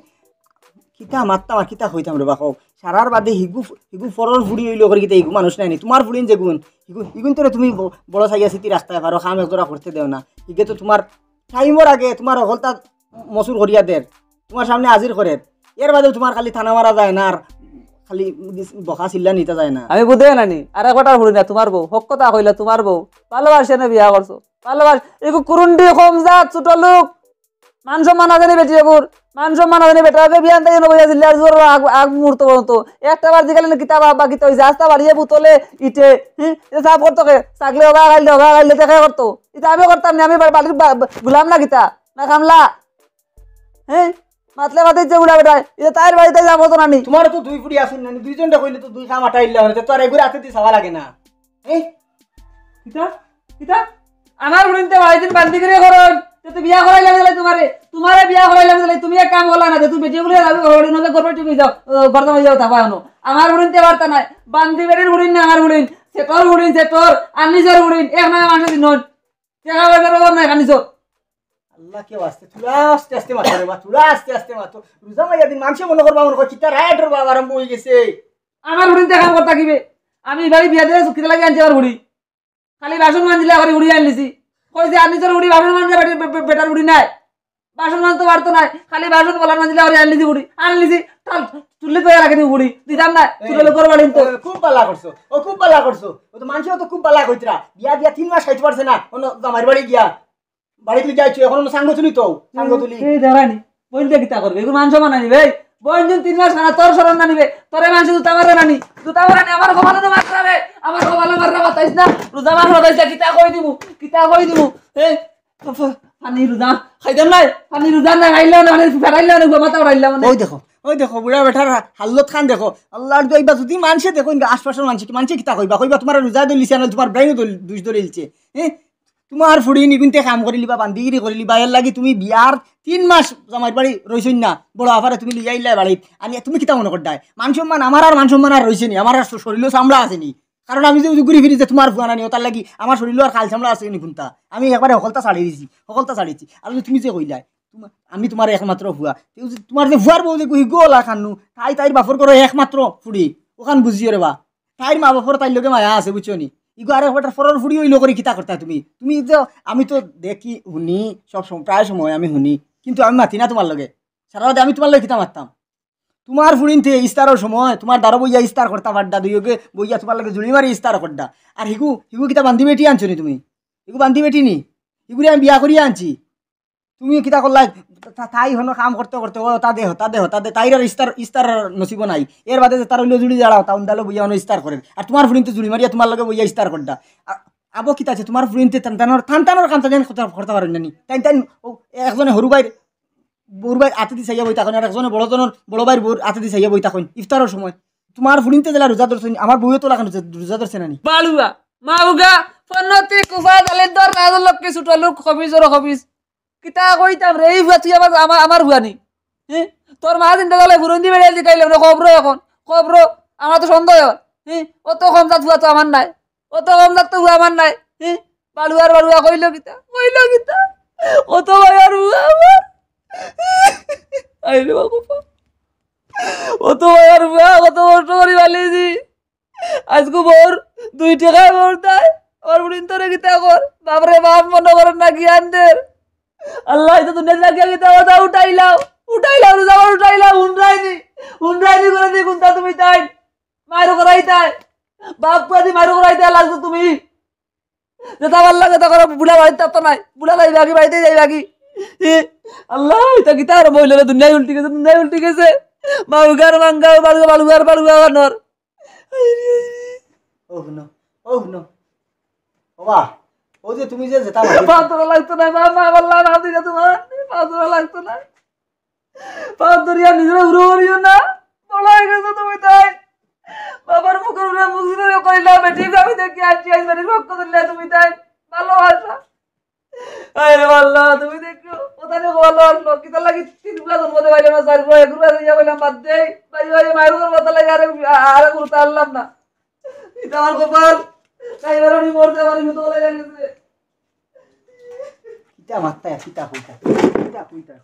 কিতা মারতাম আর কিতা হইতাম রে বা, কও। সারার বাদে হিগু, হিগু ফরর ফুড়ি হইলো করে কিতা হিগু মানুষ নাই নি, তোমার ফুড়িন যেগুন, হিগু, হিগুন তোরে তুমি ব-, বড় চাইয়া সিটি রাখতে পারো, কাম এক জোড়া করতে দেও না, হিগে তো তোমার টাইমর আগে তোমার হকলতা মসুর করিয়া দের, তোমার সামনে হাজির করের। এর বাদে তোমার খালি থানা মারা যায় না, আর খালি বকা চিল্লা নিতে যায় না। আমি বুঝে না নি, আর একবার ফুড়ি না তোমার বউ, হক কথা কইলা তোমার বউ, ভালোবাসে না বিয়া করছো, ভালোবাস, এগু কুরুন্ডি কম জাত, ছোট লোক, মান সম্মান আছে নি বেটি এগুর, মান সম্মান আছে নি বেটা, ওকে বিয়ান তাই নবইয়া চিল্লা আর জোর আগ, আগ মুহূর্ত পর্যন্ত। একটা বার জিগালে না কিতা বাবা কিতা হইছে, আস্তা বাড়িয়ে বুতলে ইটে, হ্যাঁ, এ সাফ করতো কে, থাকলে ওগা খাইলে, ওগা খাইলে দেখে করতো। এটা আমি করতাম না, আমি বা-, বাড়ির বা-, বা-, গুলাম না কিতা, না কামলা। হ্যাঁ? মাতলে মাতে ইচ্ছে গুলা বেটায়। ইটা তাইর বাড়িতে যাব তো নানি। তোমার তো দুই ফুড়ি আছইন নানি, দুইজনরে কইলে তো দুই কাম আটাইলা অনে, তো আর এগুরে আতে দি চাওয়া লাগে না। এই? কিতা? কিতা? আমার ফুড়িন্তে বাড়িতে বান্দি করে করইন, তে তো বিয়া করাইলাম দিলাই তোমারে, তোমারে বিয়া করাইলাম দিলাই, তুমি এক কাম করলা না, তে তুমি বেটি বলে যাবে, ঘরে নজর করবে, তুমি যাও, ও, ঘরে যাও, থাকবা এনো। আমার ফুড়িন্তে বার্তা নাই, বান্দি বেটির ফুড়িন না আমার ফুড়িন, সেটর ফুড়িন, সেটর, আনিসর ফুড়িন, এক নামে মানুষ দিন নন। টেকা পয়সার অভাব নাই, খানি চোর। আল্লাহ, কেউ আস্তে, তুলা আস্তে আস্তে মাতো রে বা, তুলা আস্তে আস্তে মাতো। রোজা মাইয়া দিন মানষে মনো করবা, মনো কর, কিতা রায়টর বাবা আরম্ভ হয়ে গেছে। আমার ফুড়িন্তে কাম করতা কিবে? আমি এবারে বিয়া দিয়ে চুক্তি লাগি আনছি আমার ফুড়ি। খালি বাসন মানজিলা করি ফুড়ি আনলিছি। কইছে, "আমি তোর ফুড়ি বাসন মানজা বেটি-, বে-, বে-, বেটার ফুড়ি নাই।" বাসন মানতে পারতো না, খালি বাসন বলা মানজিলা করি আনলিছি ফুড়ি। আনলিছি, তাল তুললে তো রাখে দিবি ফুড়ি। দিতাম না, এ, তুলে লোকর বাড়ি তো। এ, খুব ভালা করছো, ও খুব ভালা করছো। ও তো মানষে তো খুব ভালা কইতরা। বিয়া দিয়া তিন মাস খাইতে পারছে না, অনো জামাইর বাড়ি গিয়া। বাড়িত লই যাইছো, এখন অনো সাঙ্গ তুলি তো, সাঙ্গ তুলি। এই দাঁড়ানি, বইন দিয়ে কিতা করবে? এগুলো মান সম্মান আনি ভাই। বইন দিন তিন মাস খানা তোর শরম না নিবে, তোরে মানষে জুতা মারে নানি, জুতা মারে নানি, আমার কপালে তো মারবে, আমার কপালে মাররা বাতাইস না, রোজা মাস বাতাইস না, কিতা কই দিমু, কিতা কই দিমু? এই, পানি রোজা খাইতাম নাই, পানি রোজা না খাইলে না, মানে ফেরাইলে না, মাথা উড়াইলাম মানে। ওই দেখো, ওই দেখো, বুড়া বেটার হাল্লত খান দেখো। আল্লাহর দোয়াই বা যদি মানষে দেখো, ইনকা আশপাশর মানষে কি, মানষে কিতা কইবা? কইবা তোমার রোজা দলিছে, না তোমার ব্রেইনও দল-, দুষ দলিলছে। হ্যাঁ? তোমার ফুড়ি নিগুনতে কাম করিলিবা, বান্দিগিরি করিলিবা, এর লাগি তুমি বিয়ার তিন মাস জামাইর বাড়ি রইছইন না, বড় আফারে তুমি লইয়া আইলা বাড়িত। আনি তুমি কিতা মনে করডায়? মান সম্মান, আমার আর মান সম্মান আর রইছে নি, আমার আর শরীরও চামড়া আছে নি। কারণ আমি যে ঘুরি ফিরি যে তোমার ফুয়া নানি, ওটার লাগি আমার শরীরও আর খাল চামড়া আছে নি কোনটা। আমি একবারে হকলতা ছাড়ি দিছি, হকলতা ছাড়িছি। আর যে তুমি যে কইলায়, তোমা-, আমি তোমার একমাত্র ফুয়া। তেউ যে তোমার যে ফুয়ার বউ যে গুহি গোলা খান্নু, তাই তাইর বাপর ঘরো একমাত্র ফুড়ি, ওখান বুঝিও রে বা। তাইর মা বাপর তাইর লগে মায়া আছে, বুঝছো নি? ইগো আরে বেটার ফরর ফুড়ি হইলো করি কিতা করতা তুমি? তুমি তো, আমি তো দেখি, হুনি, সব সময়, প্রায় সময় আমি হুনি, কিন্তু আমি মাতি না তোমার লগে। সারা বাদে আমি তোমার লগে কিতা মাততাম? তোমার ফুড়িন্তে ইস্তারর সময় তোমার দ্বারা বইয়া ইস্তার করতা পাড্ডা, দুইওগে বইয়া তোমার লগে জুড়ি মারি ইস্তার করডা। আর হিগু, হিগু কিতা বান্দি বেটি আনছো নি তুমি? হিগু বান্দি বেটি নি? হিগুরে আমি বিয়া করিয়া আনছি। তুমি কিতা করলা? তা-, তাই হনো কাম করতে করতে, ও তা দেহ, তা দেহ, তা দে, তাইর আর ইস্তার, ইস্তার নসিব নাই। এর বাদে যে তার হইলো জুড়ি দাঁড়াও, তা উন্দালো বইয়া হনো ইস্তার করেন। আর তোমার ফুড়িন্তে জুড়ি মারিয়া তোমার লগে বইয়া ইস্তার করডা। আ-, আবো কিতা আছে? তোমার ফুড়িন্তে তান তানোর, তান তানোর কাম তান করতে, করতে পারেন না নি? তাই তাই ও একজনে হরু বাইর বউর ভাই আতে দি চাইয়া বই থাকইন, আর একজনে বড় জনর, বড় ভাইর বউর আতে দি চাইয়া বই থাকইন ইফতারর সময়। তোমার ফুড়িন্তে যেলা রোজা ধরছইন, আমার বউয়ে তো লাখান রোজা, রোজা ধরছে না নি? বালুয়া, মাউগা, ফন্নতি, কুফা, জালির দর, রাজলক্ষ্মী, ছোট লোক, খবিজ ওর খবিজ। কিতা কইতাম রে, এই ফুয়া তুই আমার, আমার, আমার ফুয়া নি? হ্যাঁ? তোর মা চিন্তা করলে ফুরন্দি বেড়ে জিকাইলে, মানে, খবর এখন, খবর, আমার তো সন্দেহ হয়। হ্যাঁ? অত কম জাত ফুয়া তো আমার নাই। অত কম জাত তো ফুয়া আমার নাই। হ্যাঁ? বাড়ুয়ার বাড়ুয়া কইলো কিতা? কইলো কিতা? অত ভাইয়ার ফুয়া আমার। আইরে বাবা। অত ভাইয়ার ফুয়া, কত কষ্ট করি পালিছি। আজকে বউর দুই টেকায় বউর তাই। ওর বুড়িন তোরে কিতা কর, বাপরে বাপ মনে করেন না জ্ঞান দের। আল্লাহ, ইতা দুনিয়াত লাগিয়া কিতা কথা উঠাইলাও, উঠাইলাও, রোজা মাস উঠাইলাও, হুনরায়নি, হুনরায়নি করে দি কুনতা তুমি তাইন, মাইর করাইতায়, বাপ পুয়া দি মাইর করাইতায় লাগছো তুমি। যেতা ভালা লাগে তা করো, বুড়া বাড়িত থাকতো নায়, বুড়া যাইবাগি, বাড়িত যাইবাগি। এ, আল্লাহ, ইতা কিতা আর বইল রে, দুনিয়াই উল্টি গেছে, দুনিয়াই উল্টি গেছে। মাউগার মাঙ্গা, বালুগা, বালুগার, বালুগা বানর। ও হুনো, ও হুনো। বাবা, ও যে তুমি যে যেতা মাতিলা। পাথর লাগতো না, মা, মা, আল্লাহ, মা, দিলে তোমার পাথর লাগতো না। পাথর ধরিয়া নিজরে উড়ো করিও না। বড় হয়ে গেছো তুমি তাই। বাবার মুখের উপরে মুখ ধরে কইলা, বেটি, আমি দেখি আনছি, আজ বাড়ির পক্ষ তুললে তুমি তাই। ভালোবাসা। আরে আল্লাহ, তুমি দেখো, ওখানে ভালো আসলো। কিতা লাগি তিন গুলা জন্ম দে পাইলাম না, চার গুলা, এক গুলা দিয়া কইলাম, বাদ দেই। ভাই, ভাই, মায়ের উপর কথা লাগে, আরে, আরে, করতে পারলাম না। এটা আমার কপাল। তাই এবার আমি মরতে পারি, মতো বলে গেছে। কিতা মাত্তা, কিতা কইতা, কিতা কইতা,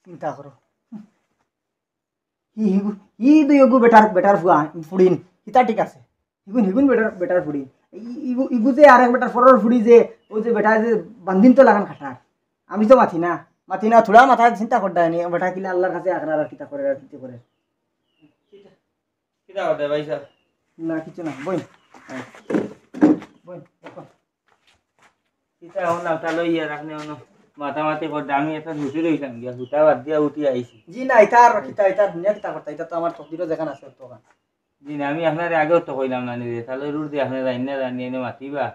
চিন্তা করো। ই, ই, ই দুই ওগু বেটার, বেটার ফুয়া, ফুড়িন, কিতা ঠিক আছে। ইগুন, ইগুন বেটার, বেটার ফুড়ি। ই, ইগু, ইগু যে আরেক বেটার ফরর ফুড়ি যে, ও যে বেটা যে বান্দিন তো লাগান খাটার। আমি তো মাতি না, মাতি না, থুড়া মাথায় চিন্তা করডা নি, বেটা কিলা আল্লাহর কাছে আকরার আর কিতা করে আর কিতা করে। কিতা কথা ভাই সাহেব? না, কিছু না, বই। বই, দেখো। কিতা হো না, তা লইয়া রাখনে অনো মাতামাতি করতে আমি একটা হুতি রইলাম গিয়া, হুতা বাদ দিয়া উঠি আইছি। জি না, এটা আর কিতা, এটা আর হুনিয়া কিতা করতা, এটা তো আমার তকদিরও যেখান আছে, তখন। জি না, আমি আপনারে আগেও তো কইলাম না নিজে, তাহলে রুট দিয়ে আপনি যাইন না, জানি এনে মাতিবা,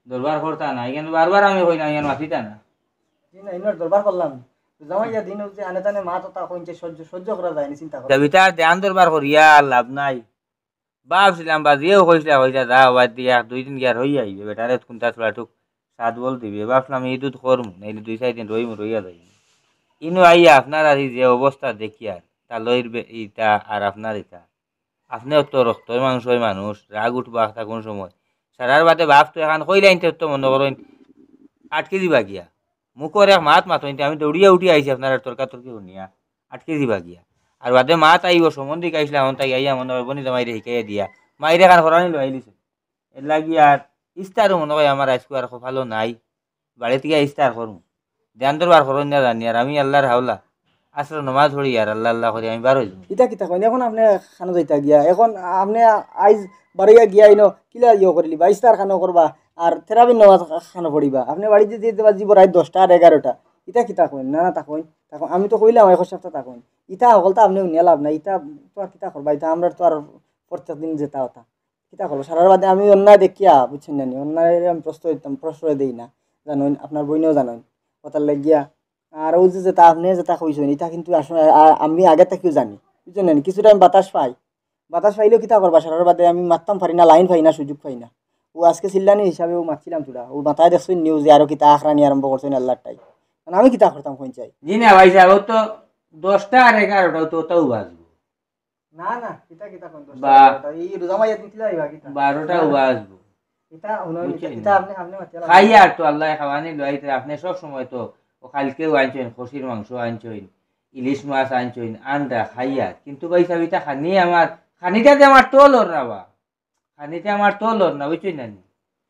দরবার করতা না, এখানে বারবার আমি কইলাম, এখানে মাতিতা না। জি না, ইনোর দরবার করলাম। জামাইয়া দিন হচ্ছে আনে তানে মা তো তা কইছে সহ্য, সহ্য করা যায়নি, চিন্তা করো। যাবি তার ধ্যান দরবার করিয়া আর লাভ নাই। ভাবছিলাম বা যেও কইছিলা, কইছিলা, যা, বাদ দিয়া এক দুই দিন গিয়া রই আইবে, বেটারে কোনটা থোড়া টুক সাত বল দিবে। ভাবছিলাম, এই দুধ করমু, নাইলে দুই চার দিন রইমু, রইয়া যাইমু। ইনো আইয়া আপনার আর এই যে অবস্থা দেখিয়ার, তা লইর বে-, ইটা আর আপনার ইটা। আপনে অত রক্তর মাংসর মানুষ, রাগ উঠবা একটা কোন সময়। সারার বাদে বাপ তো এখান কইলাইন, তে তো মনে করইন, আটকে দিবা গিয়া। মুখর এক মাত মাতইন, তে আমি দৌড়িয়া উঠি আইছি আপনার আর তর্কাতর্কি শুনিয়া, আটকে দিবা গিয়া। আর বাদে মাত আইব, সম্বন্ধী আইসলা, হন তাই আইয়া মনে হয় বনি জামাইরে হিকাইয়া দিয়া, মাইরে খান করানি লইলিছে। এর লাগি আর ইস্তারও মনে হয় আমার আজকে আর কপালও নাই। বাড়ি থেকে ইস্তার করমু। ধ্যান দরবার করইন না জানি, আর আমি আল্লাহর হাওলা। আসর নমাজ পড়ি আর আল্লাহ আল্লাহ করি আমি বার হই যাবো। ইটা কিতা কইন? এখন আপনে খানো যাইতা গিয়া, এখন আপনে আইজ বারইয়া গিয়া ইনো কিলা ইয়ে করিলি বা ইস্তার খানো করবা আর তেরাবির নমাজ খানো পড়িবা। আপনে বাড়ি যেতে যেতে বাজিব রাত দশটা আর এগারোটা। ইটা কিতা কইন? না, না, তা কইন, তা কইন। আমি তো কইলাম এক সপ্তাহ তা কইন। ইটা হকলতা আপনে হুনিয়া লাভ নাই। ইটা তো আর কিতা করবা? ইটা আমরা তো আর প্রত্যেক দিন যেতা অতা। কিতা করবো? সারার বাদে আমি অন্যায় দেখিয়া, বুঝছেন না নি? অন্যায় আমি প্রশ্রয় দিতাম, প্রশ্রয় দেই না। জানইন, আপনার বইনেও জানইন। কথার লাগিয়া। আর ওই যে যেটা আপনে যেটা কইছেন, ইটা কিন্তু আসলে আ-, আমি আগে থাকিও জানি। বুঝছেন না নি? কিছু টাইম বাতাস পাই। বাতাস পাইলেও কিতা করবা? সারার বাদে আমি মাততাম পারি না, লাইন পাই না, সুযোগ পাই না। ও আজকে চিল্লানি হিসাবে ও মাতছিলাম তোরা। ও মাথায় দেখছইন নিউজে আরো কিতা আখরানি আরম্ভ করছইন আল্লাহর টাই। মানে আমি কিতা করতাম কইন চাই? জি না ভাই সাহেব, ও তো দশটা আর এগারোটা তো তাও বাজবো। না, না, কিতা, কিতা কোন দশটা বা এগারোটা? এই রোজা মাইয়া দিন কিলা হইবা, কিতা? বারোটা না, না। বাজবো। ইটা হুনো, বুঝছেন ইটা নি? আপনে, আপনে মাতিয়া লাগবে। খাইয়ার তো আল্লাহ খাওয়ানি লইতে, আপনে সব সময় তো ও কালকেও আনছইন, খসির মাংস আনছইন, ইলিশ মাছ আনছইন, আন্ডা খাইয়ার। কিন্তু ভাই সাহেব, ইটা খানি আমার, খানিটাতে আমার তলর না বা। খানিতে আমার তলর না, বুঝছইন না নি?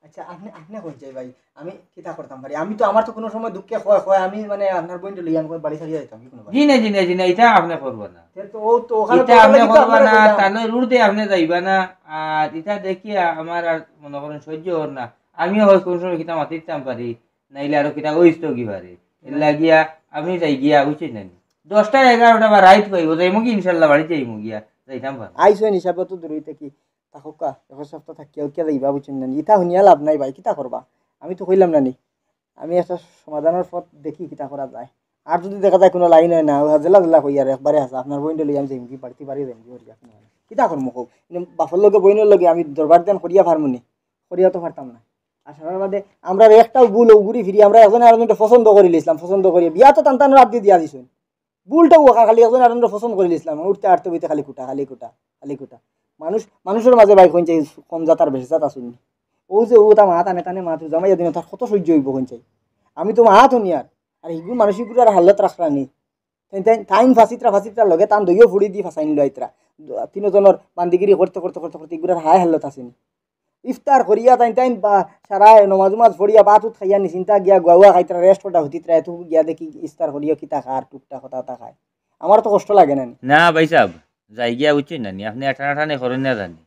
আচ্ছা, আপনে, আপনে কইন চাই ভাই, আমি কিতা করতাম পারি? আমি তো, আমার তো কোনো সময় দুঃখে হয়, হয়, আমি মানে আপনার বইনটা লইয়া আমি বাড়ি ছাড়িয়া যাইতাম, কি কোনো ভাই? জি না, জি না, জি না, ইটা আপনে করবা না। তে তো ও তো ওখানে ইটা তো আপনে ওখানে করবা আপনারা না, কইলাম। তাহলে রুট দিয়ে আপনে যাইবা না। আর ইটা দেখিয়া আমার আর মনে করেন সহ্য হর না। আমিও হয় কোনো সময় কিতা মাতিতাম পারি, নাইলে আরো কিতা ওইস তো কি পারে। এর লাগিয়া আমি যাই গিয়া, বুঝছইন না নি? দশটা এগারোটা বা রাইত পাইবো, যাইমু কি ইনশাল্লাহ বাড়ি যাইমু গিয়া, যাইতাম পারি। আইসইন হিসাবে তো দূরই থাকি। থাকউক্কা, এক সপ্তাহ থাকিয়া উকিয়া যাইবা, বুঝছইন না নি? ইতা হুনিয়া লাভ নাই ভাই, কিতা করবা? আমি তো কইলাম না নি, আমি একটা সমাধানর পথ দেখি কিতা করা যায়। আর যদি দেখা যায় কোনো লাইন হয় না, ওই জেলা জেলা কই আর একবারে আছে, আপনার বইনটা লইয়া আমি যাইমু কি বাড়িতে বাড়ি যাইমু কি করি আপনি? কিতা করমু কও? ইনো বাপর লগে বইনর লগে আমি দরবার দেন করিয়া পারমু নি? করিয়া তো পারতাম না। আর সারার বাদে আমরা একটাও ভুল ও ঘুরি ফিরি, আমরা একজন আরেকজনকে পছন্দ করি লিছলাম, পছন্দ করি বিয়া তো টান টান রাত দিয়ে দিয়া দিছইন। ভুলটা ও খালি একজন আরেকজনরে পছন্দ করি লিছলাম, উঠতে আটতে বইতে খালি কুটা, খালি কুটা, খালি কুটা। মানুষ, মানুষর মাঝে ভাই কইন চাই কম জাত আর বেশি জাত আছইন নি। ও যে ও তা মাত আনে টানে মাত জামাইয়া দিন তার কত সহ্য হইব কইন চাই। আমি তো মাত হুনিয়ার, আর হিগুন মানসিক আর হালত রাখরা নি। তাই, তাই, তাইন ফাঁসিত্রা, ফাঁসিত্রা লগে তান দইও ফুড়ি দি ফাঁসাইন লইত্রা। তিনজনর বান্দিগিরি করতে, করতে, করতে, করতে ইগুরার হায় হালত আছেনি। ইফতার করিয়া তাইন তাইন বা সারা নমাজ উমাজ পড়িয়া ভাত উত খাইয়া নিশ্চিন্তা গিয়া গুয়া গুয়া খাইতরা, রেস্ট করতা হুতিতরা, এত গিয়া দেখি ইফতার করিয়া কিতা খার, টুকটা কথা তা খায়। আমার তো কষ্ট লাগে না নি। না ভাই সাহেব, যাই গিয়া বুঝছইন না নি, আপনে টানাটানি করইন না জানি।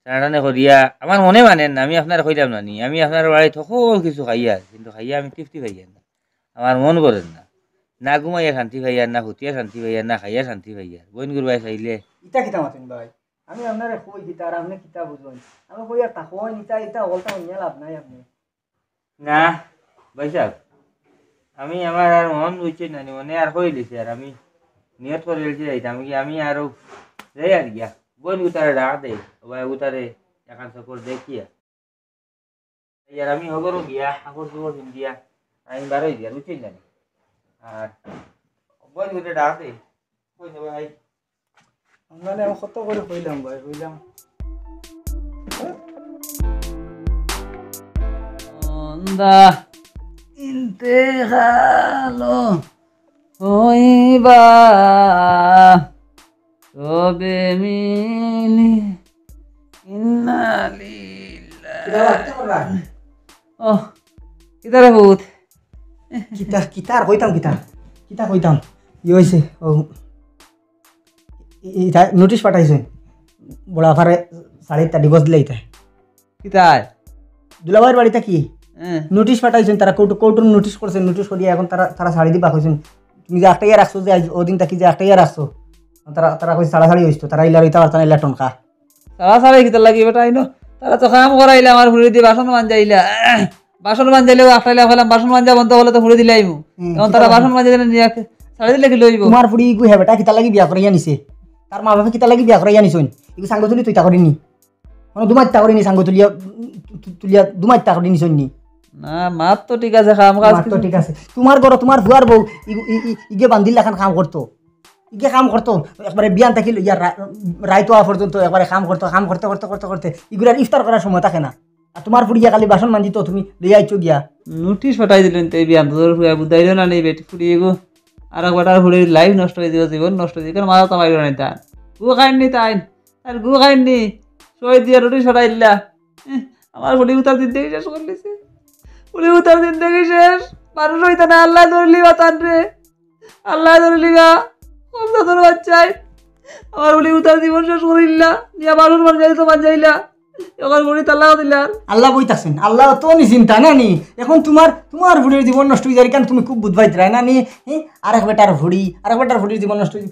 টানাটানি করিয়া আমার মনে মানে না, আমি আপনারে কইলাম না নি, আমি আপনার বাড়িত হকল কিছু খাইয়ার, কিন্তু খাইয়া আমি তৃপ্তি পাইয়ার না, আমার মন ভরের না, না ঘুমাইয়া শান্তি পাইয়ার, না হুতিয়া শান্তি পাইয়ার, না খাইয়া শান্তি পাইয়ার। বইন গুরবায় চাইলে ইতা কিতা মাতইন ভাই? আমি আপনারে কই কিতা আর আপনে কিতা বুঝইন? আমি কই আর তা কইন, ইতা, ইতা হকলতা হুনিয়া লাভ নাই আপনে। না ভাই সাহেব, আমি আমার আর মন বুঝছইন না নি, মনে আর কইলিছি, আর আমি নিয়ত করিলিছি যাইতাম কি, আমি আরো যাই আর গিয়া। বইন গুতারে ডাক দেই, ও ভাই গুতারে এখান চক্কর দেখিয়া। আর আমি হগরো গিয়া, কাপড় চোপড় পিন্দিয়া, আমি বারোই দিয়ার, বুঝছইন না নি? আর বইন গুতারে ডাক দেই, কই যাবো ভাই? মানে আমি কত করি কইলাম ভাই, কইলাম। বন্দা ইন্তেকাল হইবা তবে মিলি ইন্না লিল্লাহ। কিতা বাবা, কিতা করবা? ও, কিতা রে ভূত? কিতা, কিতা আর কইতাম কিতা? কিতা কইতাম? ই অইছে, ও, ই, ই, ইতা নোটিশ পাঠাইছইন। বড় আফারে সাড়ে চারটা ডিভোর্স দিলে ইতা। কিতায়? দুলাভাইর বাড়িত কি? হ্যাঁ। নোটিশ পাঠাইছইন, তারা কোর্ট, কোর্টর নোটিশ করছে, নোটিশ করিয়া এখন তারা, তারা ছাড়ি দিবা কইছইন। তুমি যে আটকাইয়া রাখছো যে আইজ, ওদিন থাকি যে আটকাইয়া রাখছো, তারা, তারা কইছে ছাড়াছাড়ি অইছে, তারা ইলা রইতা পারতা না, ইলা টনকা। ছাড়াছাড়ি কিতার লাগি বেটা আইনো? তারা তো কাম করাইলা আমার ফুড়িদি, বাসন মাঞ্জাইলা। বাসন মাঞ্জাইলেও আটকাইলা, কইলাম বাসন মাঞ্জা বন্ধ করলে তো ফুড়ি দিলাইমু। হুম, এখন কিতা তারা লাগে? বাসন মাঞ্জাইলে নিয়া ছাড়ি দিলে কিলা অইবো? তোমার ফুড়ি ইগু হে বেটা কিতার লাগি বিয়া করাইয়া নিছে? তার মা বাপে কিতার লাগি বিয়া করাইয়া নিছইন? ইগু সাঙ্গতলি তুই তা করিনি। কোনো দুমাইত্তা করিনি সাঙ্গো তুলিয়া, তু-, তু-, তুলিয়া দুমাইত্তা করিনি সন্নি। না, মাত তো ঠিক আছে, কাম কাজ মাত তো কিছু ঠিক আছে। তোমার ঘরো তোমার ফুয়ার বউ, ই-, ই-, ই-, ইগে বান্দির লাখান কাম করতো। ইগে কাম করতো। একবারে বিয়ান থাকি লইয়া রা-, রাইত অওয়া পর্যন্ত একবারে কাম করতো, কাম করতে, করতে, করতে, করতে। ইগুলার ইফতার করার সময় থাকে না। আর তোমার ফুড়িয়ে খালি বাসন মাঞ্জিতো, তুমি লইয়া আইছো গিয়া। নোটিশ পাঠাই দিলেন তো এই বিয়ান তো ফুয়া বুঝাইলো না নেই বেটি ফুড়ি এগো। আর এক বেটার ফুড়ির লাইফ নষ্ট অই দিবো, জীবন নষ্ট অই দিবো, কেন মাথা তো মারিও না তাই। ও খাইনি তাই। আর গু খাইনি, সই দিয়া রুটি সরাইলা। এহ, আমার ফুড়ি উতার জিন্দেগি শেষ করিলিছে। ফুড়ি উতার জিন্দেগি শেষ। মানুষ অইতা না, আল্লায় ধরিলিবা তানরে। আল্লায় ধরিলিবা। কম জাতর বাচ্চায়। আমার ফুড়ি উতার জীবন শেষ করিলা। নিয়া বাসন মাঞ্জাইতো মাঞ্জাইলা। এখন ফুড়ি তালাক দিলা। আল্লাহ বই থাকছইন। আল্লাহ তো নিশ্চিন্তা না নি। এখন তোমার, তোমার ফুড়ির জীবন নষ্ট অই যার, কারণ তুমি খুব বুঝবাইতরায় না নি। হ্যাঁ? আরেক বেটার ফুড়ি, আরেক বেটার ফুড়ির জীবন নষ্ট অই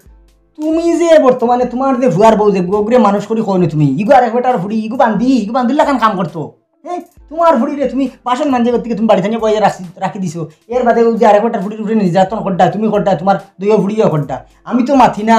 তুমি যে বর্তমানে তোমার যে ফুয়ার বউ যে গুগরে মানুষ করি কও নি তুমি, ইগু আরেক বেটার ফুড়ি, ইগু বান্দি, ইগু বান্দির লাখান কাম করতো। হ্যাঁ, তোমার ফুড়িরে তুমি বাসন মাঞ্জে করতে তুমি বাড়িত আনিয়া বইয়া রাখি, রাখি দিছো। এর বাদে ও যে আরেক বেটার ফুড়ির উপরে নির্যাতন করডা, তুমি করডা, তোমার দুইও ফুড়িও করডা। আমি তো মাতি না,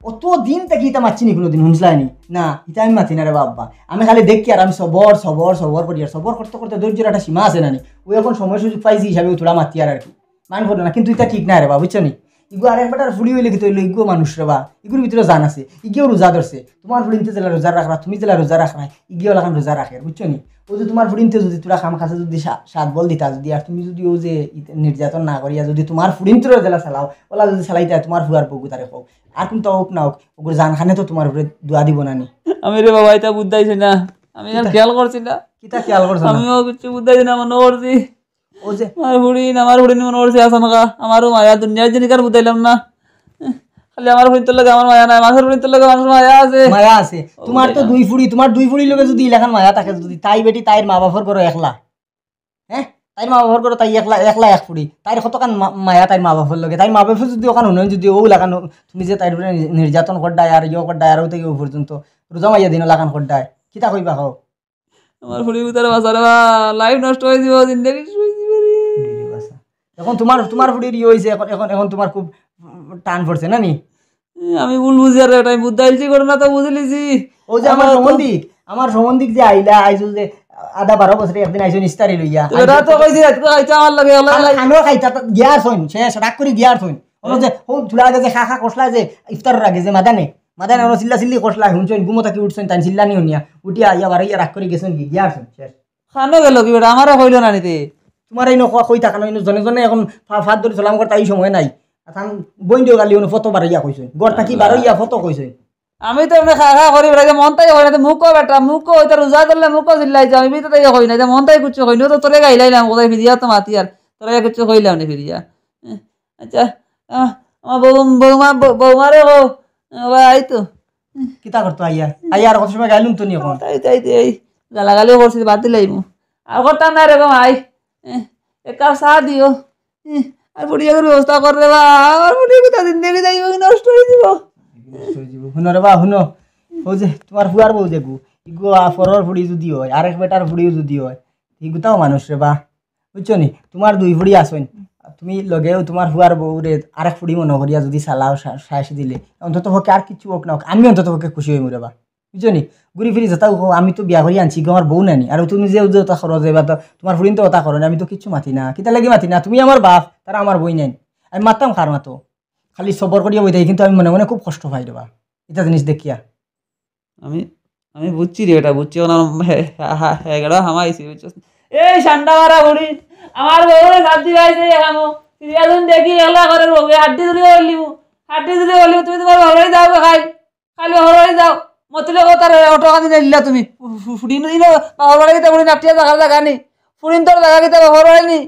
অত দিন থাকি ইতা মাতছি নি কোনোদিন, হুনছলায় নি? না, ইতা আমি মাতি না রে বাবা। আমি খালি দেখি আর আমি সবর, সবর, সবর করি আর সবর করতে করতে ধৈর্যর একটা সীমা আছে না নি? ও এখন সময় সুযোগ পাইছি হিসাবে ও থুড়া মাতি আর, আর কি। মাইন্ড করো না, কিন্তু ইতা ঠিক না রে বা, বুঝছো নি? ইগু আরেক বেটার ফুড়ি অইলে কিতা অইলো, ইগুও মানুষ রে বা, ইগুর ভিতরে জান আছে, ইগিও রোজা ধরছে। তোমার ফুড়িন্তে যেলা রোজা রাখরা, তুমি যেলা রোজা রাখরা, ইগিও লাখান রোজা রাখে, বুঝছো নি? ও যে তোমার ফুড়িন্তে যদি তোরা কাম কাজে যদি সা-, সাত বল দিতা যদি, আর তুমি যদি ও যে ইতে নির্যাতন না করিয়া যদি তোমার ফুড়িন্তরে যেলা চালাও, ওলা যদি চালাইতা তোমার ফুয়ার বউগুতারে কও, আর কোনটা হোক না হোক, ওগুর জান খানে তো তোমার উপরে দোয়া দিব না নি। আমি রে বাবা, ইতা বুঝাইছি না, আমি আর কিতা? খেয়াল করছি না। কিতা খেয়াল করছো না? আমিও কিছু বুঝাইছি না, মনে করছি। ও যে আমার ফুড়িন, আমার ফুড়িন মনে করছে আসানকা, আমারও মায়া, দুনিয়ার জিনিস আর বুঝাইলাম না। খালি আমার ফুড়িন্তর লগে আমার মায়া নাই, মানুষের ফুড়িন্তর লগে মানুষের মায়া আছে। মায়া আছে। ও তোমার তো বুঝাইলাম। দুই ফুড়ি, তোমার দুই ফুড়ির লগে যদি ইলাখান মায়া থাকে, যদি তাই বেটি তাইর মা বাপর ঘরো একলা, হ্যাঁ, তাইর মা বাপর ঘরো তাই একলা, একলা এক ফুড়ি, তাইর কতখান মা-, মায়া তাইর মা বাপর লগে, তাইর মা বাপে যদি ওখান হুনইন যদি ও লাখান তুমি যে তাইর উপরে নি-, নির্যাতন করডায় আর ইয়ো করডায় আর ও থেকে ও পর্যন্ত রোজা মাইয়া দিন লাখান করডায়, কিতা কইবা কও? আমার ফুড়ি উতারে বাঁচারে বা, লাইফ নষ্ট অই দিবো, জিন্দেগি শেষ অই দিবো রে। এখন তোমার, তোমার ফুড়ির ইয়ে অইছে, এখন, এখন, এখন তোমার খুব, উম, টান পড়ছে না নি? এ, আমি ভুল বুঝি আর এটা, আমি বুঝাইলছি ঘটনা তো বুঝিলিছি। ও যে আমার আমার তো সম্বন্ধিক, আমার সম্বন্ধিক যে আইলা, আইছো যে আধা বারো বছরে একদিন আইছো নিস্তারি লইয়া। তো এটা তো কইছি, রাত করে খাইতে আমার লাগে, আমার লাগে। খানো খাইতা তো গিয়ার থইন, শেষ, রাগ করি গিয়ার থইন। ওরা যে, ও তুলা আগে যে খা খা করছলা যে ইফতারর আগে যে মাদানে, মাদানে ওরা চিল্লা চিল্লি করছলা, হুনছইন, ঘুমো থাকি উঠছইন, তাই চিল্লানি হুনিয়া, উঠিয়া আইয়া বারইয়া রাগ করি গেছইন কি, গিয়ার থইন, শেষ। খানো গেল কি বেটা, আমারে কইলো না নিতে। তোমার এই নকওয়া কই থাকা না, এই জনে জনে এখন ফা-, ফাঁদ ধরে সালাম করতে এই সময় নাই। আর তান বইন দিও গালি, উনি ফটো বারইয়া কইছইন। ঘর থাকি আল্লাহ। বারইয়া ফটো কইছইন। আমি তো এমনে খা খা করি বেড়াই, মন তাই কই না, তো মুখো বেটা, মুখো, ওই তো রোজা ধরলে মুখো চিল্লাই যে, আমি তো তাই কই না, যে মন তাই কিচ্ছু কই না, তো তোরে গাইলাইলাম, কোথায় ফিরিয়া তো মাতি আর, তোরে কিচ্ছু কইলাম না ফিরিয়া। হ্যাঁ, আচ্ছা, আহ, আমার বউ, বৌমা, বৌ-, বৌমারে কও, ও ভাই, আই তো। কিতা করতো আইয়া? আইয়া আর কত সময় গাইলুম তো নি এখন। তাই, তাই, তাই, এই গালাগালিও করছি, বাদ দিলাইমু। আর করতাম না এরকম, আই। এ, এক কাপ চা দিও। এ, আর ফুড়িগুর ব্যবস্থা কর রে বা, আমার ফুড়ি কোথা জিন্দেগি যাইব, নষ্ট হয়ে দিব। নষ্ট হয়ে দিব। হুনো রে বা, হুনো। ও যে তোমার ফুয়ার বউ যেগু, ইগু আ, ফরর ফুড়ি যদি হয়, আরেক বেটার ফুড়িও যদি হয়, ইগুতাও মানুষ রে বা। বুঝছো নি? তোমার দুই ফুড়ি আছইন, তুমি লগেও তোমার ফুয়ার বউরে আরেক ফুড়ি মনো করিয়া যদি চালাও, সা-, সাইজ দিলে, অন্তত পক্ষে আর কিছু হোক না হোক, আমি অন্তত পক্ষে খুশি হইমু রে বা। বুঝছো নি? ঘুরি ফিরি যেতাউ কও, আমি তো বিয়া করি আনছি, ইগু আমার বউ নানি। আর তুমি যে, যে ওটা করো, যে বা তো, তোমার ফুড়িন তো ওটা করো না, আমি তো কিচ্ছু মাতি না। কিতা লাগি মাতি না? তুমি আমার বাপ, তারা আমার বউ নানি। আমি মাততাম কার মাতো? খালি সবর করিয়া বই থাকি, কিন্তু আমি মনে মনে খুব কষ্ট পাই রে বা, এটা জিনিস দেখিয়া। আমি, আমি বুঝছি রে, এটা বুঝছি, ওনার হে-, হা-, হা-, হেগড়া হামাইছি, বুঝছো? এই সান্ডা মারা বুড়ি, আমার বউরে শান্তি পাইছে, এখানো। সিরিয়ালুন দেখি, এলা করে বউকে, হাড্ডি তুলি বললিমু, হাড্ডি তুলি বললিমু, তুমি তোমার বাবার বাড়ি যাও গো খাই, খালি বাবার বাড়ি যাও। মতলে কথা রে, অটো কান্দি নিলা তুমি। ফু-, ফু-, ফুড়ি নিল, বাবার বাড়ি গিয়ে ফুড়ি নাটিয়া জাগা জাগা নি। ফুড়িন তোর জাগা কিতা বাবার বাড়ি নি?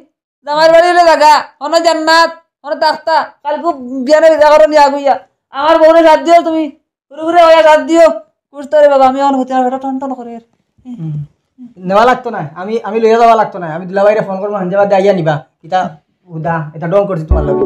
জামাইর বাড়ি হইলে জাগা, হনো জান্নাত, হনো তাখতা। কালকু বিয়ানে বিয়া করো নি আগুইয়া। আমার বউরে সাথ দিও তুমি। ঘুরে ঘুরে ওয়া সাথ দিও। বুঝতে রে বাবা, আমি এখন হতে না, বেটা টন টন করে। হুম। নেওয়া লাগতো না, আমি, আমি লইয়া যাওয়া লাগতো না। আমি দুলাভাইরে ফোন করবো, হাঞ্জাবাদ দিয়ে আইয়া নিবা। কিতা উদা, এটা ডং করছি তোমার লগে।